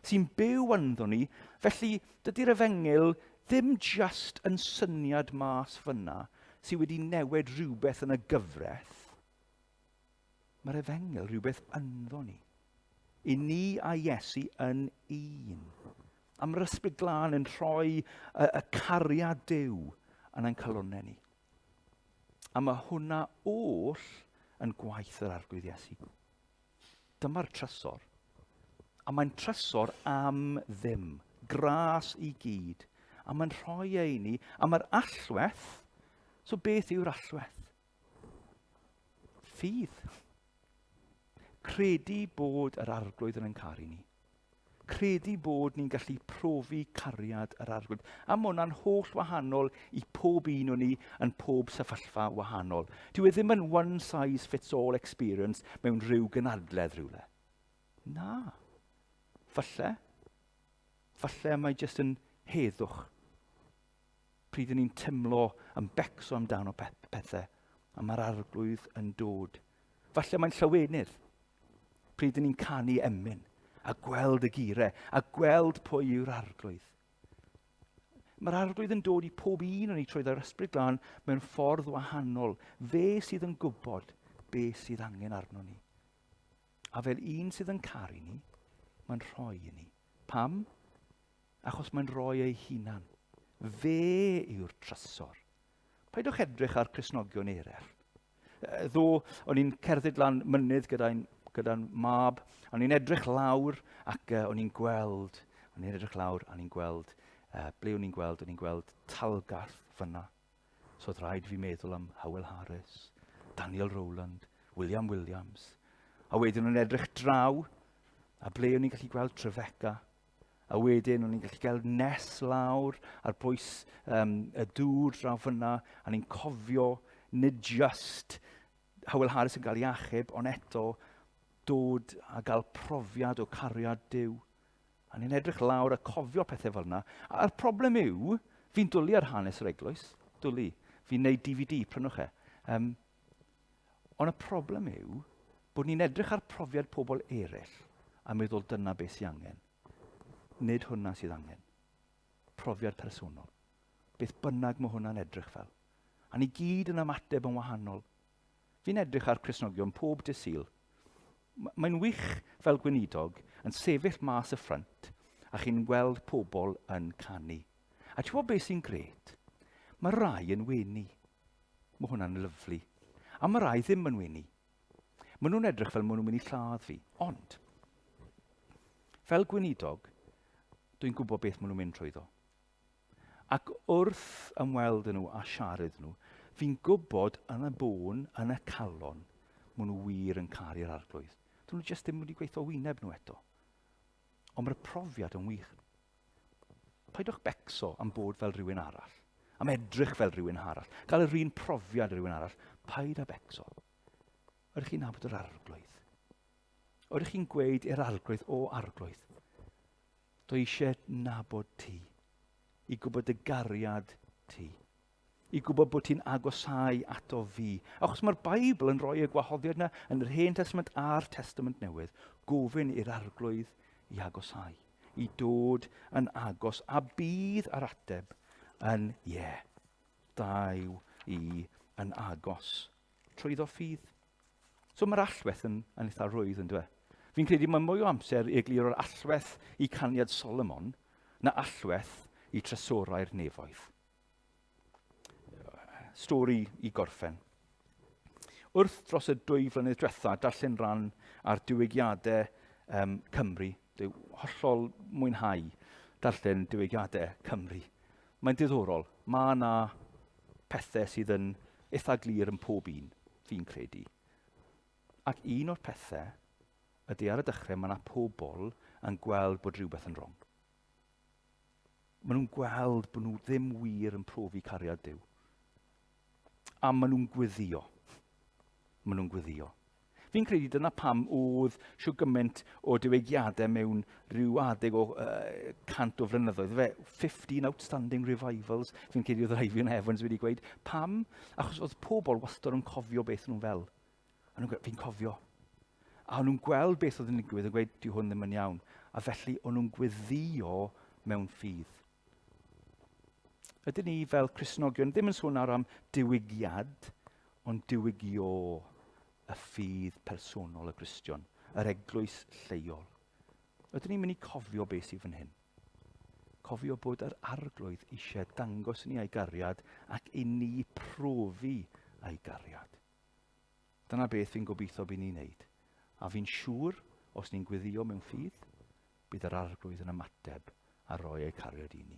Speaker 3: sy'n byw ynddo ni. Felly, dydy'r efengyl ddim just yn syniad mas fyna sydd wedi newid rhywbeth yn y gyfraith. Mae'r efengyl rhywbeth ynddo ni. I ni a Iesu yn un. A mae'r ysbryd glân yn rhoi y, y cariad Duw yn ein calonnau ni. A mae hwnna oll yn gwaith yr Arglwydd Iesu. Dyma'r trysor. A mae'n trysor am ddim. Gras i gyd. A mae'n rhoi e i ni. A mae'r allwedd. So beth yw'r allwedd? Ffydd. Credu bod yr arglwydd yn ein caru ni. Credu bod ni'n gallu profi cariad yr arglwydd. A mae hwnna'n holl wahanol i pob un o'n ni yn pob sefyllfa wahanol. Dyw e ddim yn one size fits all experience mewn rhyw gynadledd rhywle. Na. Falle. Falle mae jyst yn heddwch. Pryd ni'n teimlo yn becso amdano pethau, a mae'r arglwydd yn dod. Falle mae'n llawenydd pryd ni'n canu emyn a gweld y gire a gweld pwy yw'r arglwydd. Mae'r arglwydd yn dod i pob un o'n ni trwy dda'r ysbryd glân mewn ffordd wahanol. Fe sydd yn gwybod beth sydd angen arno ni. A fel un sydd yn caru ni, mae'n rhoi i ni. Pam? Achos mae'n rhoi ei hunan. Fe yw'r trysor. Paidwch edrych ar Cristnogion eraill. Ddo, o'n i'n cerdded lan mynydd gyda'n gyda mab, o'n i'n edrych lawr ac o'n i'n gweld, o'n i'n edrych lawr a o'n i'n gweld, ble o'n i'n gweld, o'n i'n gweld Talgarth fyna. So oedd rhaid fi meddwl am Howell Harris, Daniel Rowland, William Williams. A wedyn o'n edrych draw, a ble o'n i'n gallu gweld Trefeca. A wedyn o'n i'n gallu gweld Nes lawr ar bwys um, y dŵr draw fyna, a ni'n cofio nid just Howell Harris yn cael ei achub, ond eto dod a gael profiad o cariad Duw. A ni'n edrych lawr a cofio pethau fel yna. A'r problem yw, fi'n dwlu ar hanes yr eglwys. Dwlu. Fi'n neud DVD, prynwch e. Um, ond y problem yw bod ni'n edrych ar profiad pobl eraill a meddwl dyna beth sy'n angen. Nid hwnna sydd angen. Profiad personol. Beth bynnag mae hwnna'n edrych fel. A ni gyd yn ymateb yn wahanol. Fi'n edrych ar Cristnogion pob dydd Sul. Mae'n wych fel gweinidog yn sefyll mas y ffrynt a chi'n gweld pobl yn canu. A ti'n gwybod beth sy'n grêt? Mae rai yn wenu. Mae hwnna'n lyfli. A mae rai ddim yn wenu. Maen nhw'n edrych fel maen nhw'n mynd i lladd fi. Ond, fel gweinidog, dwi'n gwybod beth maen nhw'n mynd trwyddo. Ac wrth ymweld â nhw a siarad nhw, fi'n gwybod yn y bôn, yn y calon, maen nhw wir yn caru'r arglwydd. Dyn nhw jyst ddim wedi gweithio wyneb nhw eto. Ond mae'r profiad yn wych. Paidwch becso am bod fel rhywun arall, am edrych fel rhywun arall, gael yr un profiad rhywun arall. Paid â becso. Ydych chi'n nabod yr arglwydd? Ydych chi'n gweud i'r arglwydd, o arglwydd, Dwi eisiau nabod ti, i gwybod dy gariad ti, i gwybod bod ti'n agosáu ato fi. Achos mae'r Beibl yn rhoi y gwahoddiad yna yn yr Hen Testament a'r Testament Newydd, gofyn i'r arglwydd i agosáu, i dod yn agos, a bydd yr ateb yn ie. Yeah, daw i yn agos trwyddo ffydd. So mae'r allwedd yn, yn eitha rwydd yn dweud. Fi'n credu mae mwy o amser i egluro'r allwedd i caniad Solomon na allwedd i trysorau'r nefoedd. Stori i gorffen. Wrth dros y dwy flynedd diwetha darllen rhan ar diwygiadau um, Cymru, dwi hollol mwynhau darllen diwygiadau Cymru. Mae'n diddorol. Mae yna pethau sydd yn eitha glir yn pob un, fi'n credu. Ac un o'r pethau ydy ar y dechrau mae yna pobl yn gweld bod rhywbeth yn wrong. Maen nhw'n gweld bod nhw ddim wir yn profi cariad Duw. A maen nhw'n gweddio. Maen nhw'n gweddio. Fi'n credu dyna pam oedd shw gymaint o diwygiadau mewn rhyw adeg o 100 o flynyddoedd. Fe, 15 outstanding revivals, fi'n credu oedd Eifion Evans wedi gweud. Pam? Achos oedd pobl wastad yn cofio beth nhw'n fel. A nhw'n gweud, fi'n cofio. A o'n nhw'n gweld beth oedd yn digwydd yn gweud, di hwn ddim yn iawn. A felly o'n nhw'n gweddio mewn ffydd. Ydyn ni fel Cristnogion ddim yn sôn nawr am diwygiad, ond diwygio y ffydd personol y Gristion, yr eglwys lleol. Ydyn ni'n mynd i cofio beth sydd fan hyn? Cofio bod yr arglwydd eisiau dangos ni ei gariad ac i ni profi ei gariad. Dyna beth fi'n gobeithio bydd ni'n neud. A fi'n siŵr, os ni'n gweddio mewn ffydd, bydd yr arglwydd yn ymateb a roi ei cariad i ni.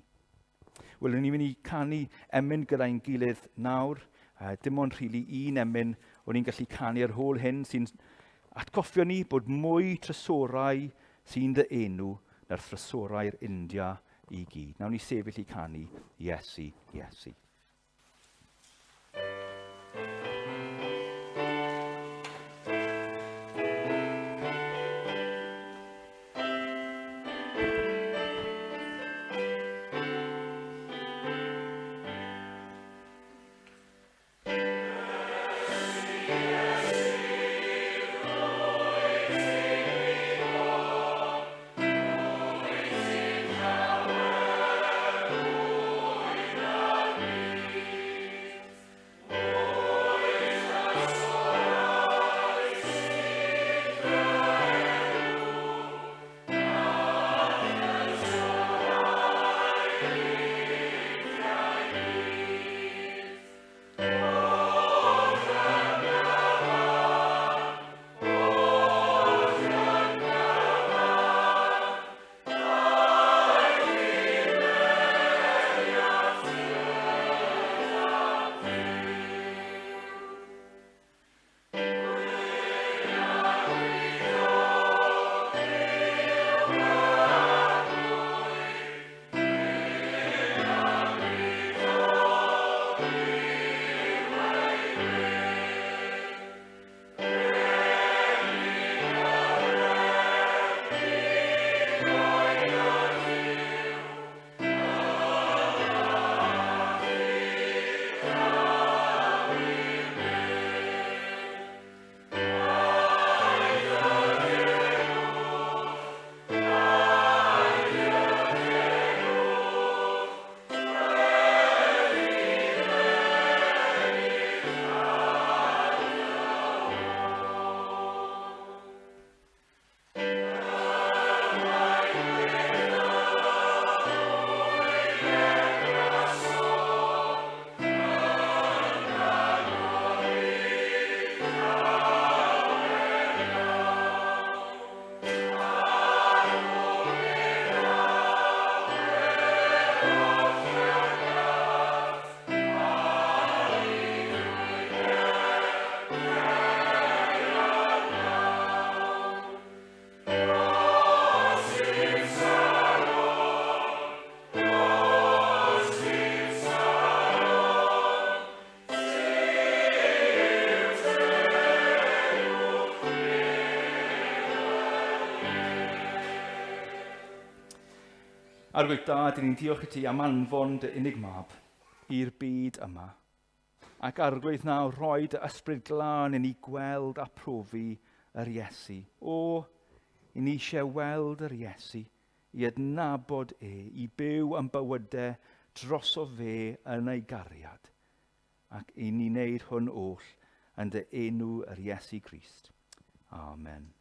Speaker 3: Wel, ni'n mynd i canu emyn gyda'n gilydd nawr. Dim ond rhili un emyn o'n i'n gallu canu ar hôl hyn sy'n atgoffio ni bod mwy trysorau sy'n dy enw na'r thrysorau'r India i gyd. Nawn ni sefyll i canu Iesu, Iesu. Arglwydd da, dyn ni'n diolch i ti am anfon dy unig mab i'r byd yma. Ac arglwydd nawr rhoi dy ysbryd glân i ni gweld a profi yr Iesu. O, i ni eisiau weld yr Iesu, i adnabod e, i byw am bywydau droso fe yn ei gariad. Ac i ni wneud hwn oll yn dy enw yr Iesu Grist. Amen.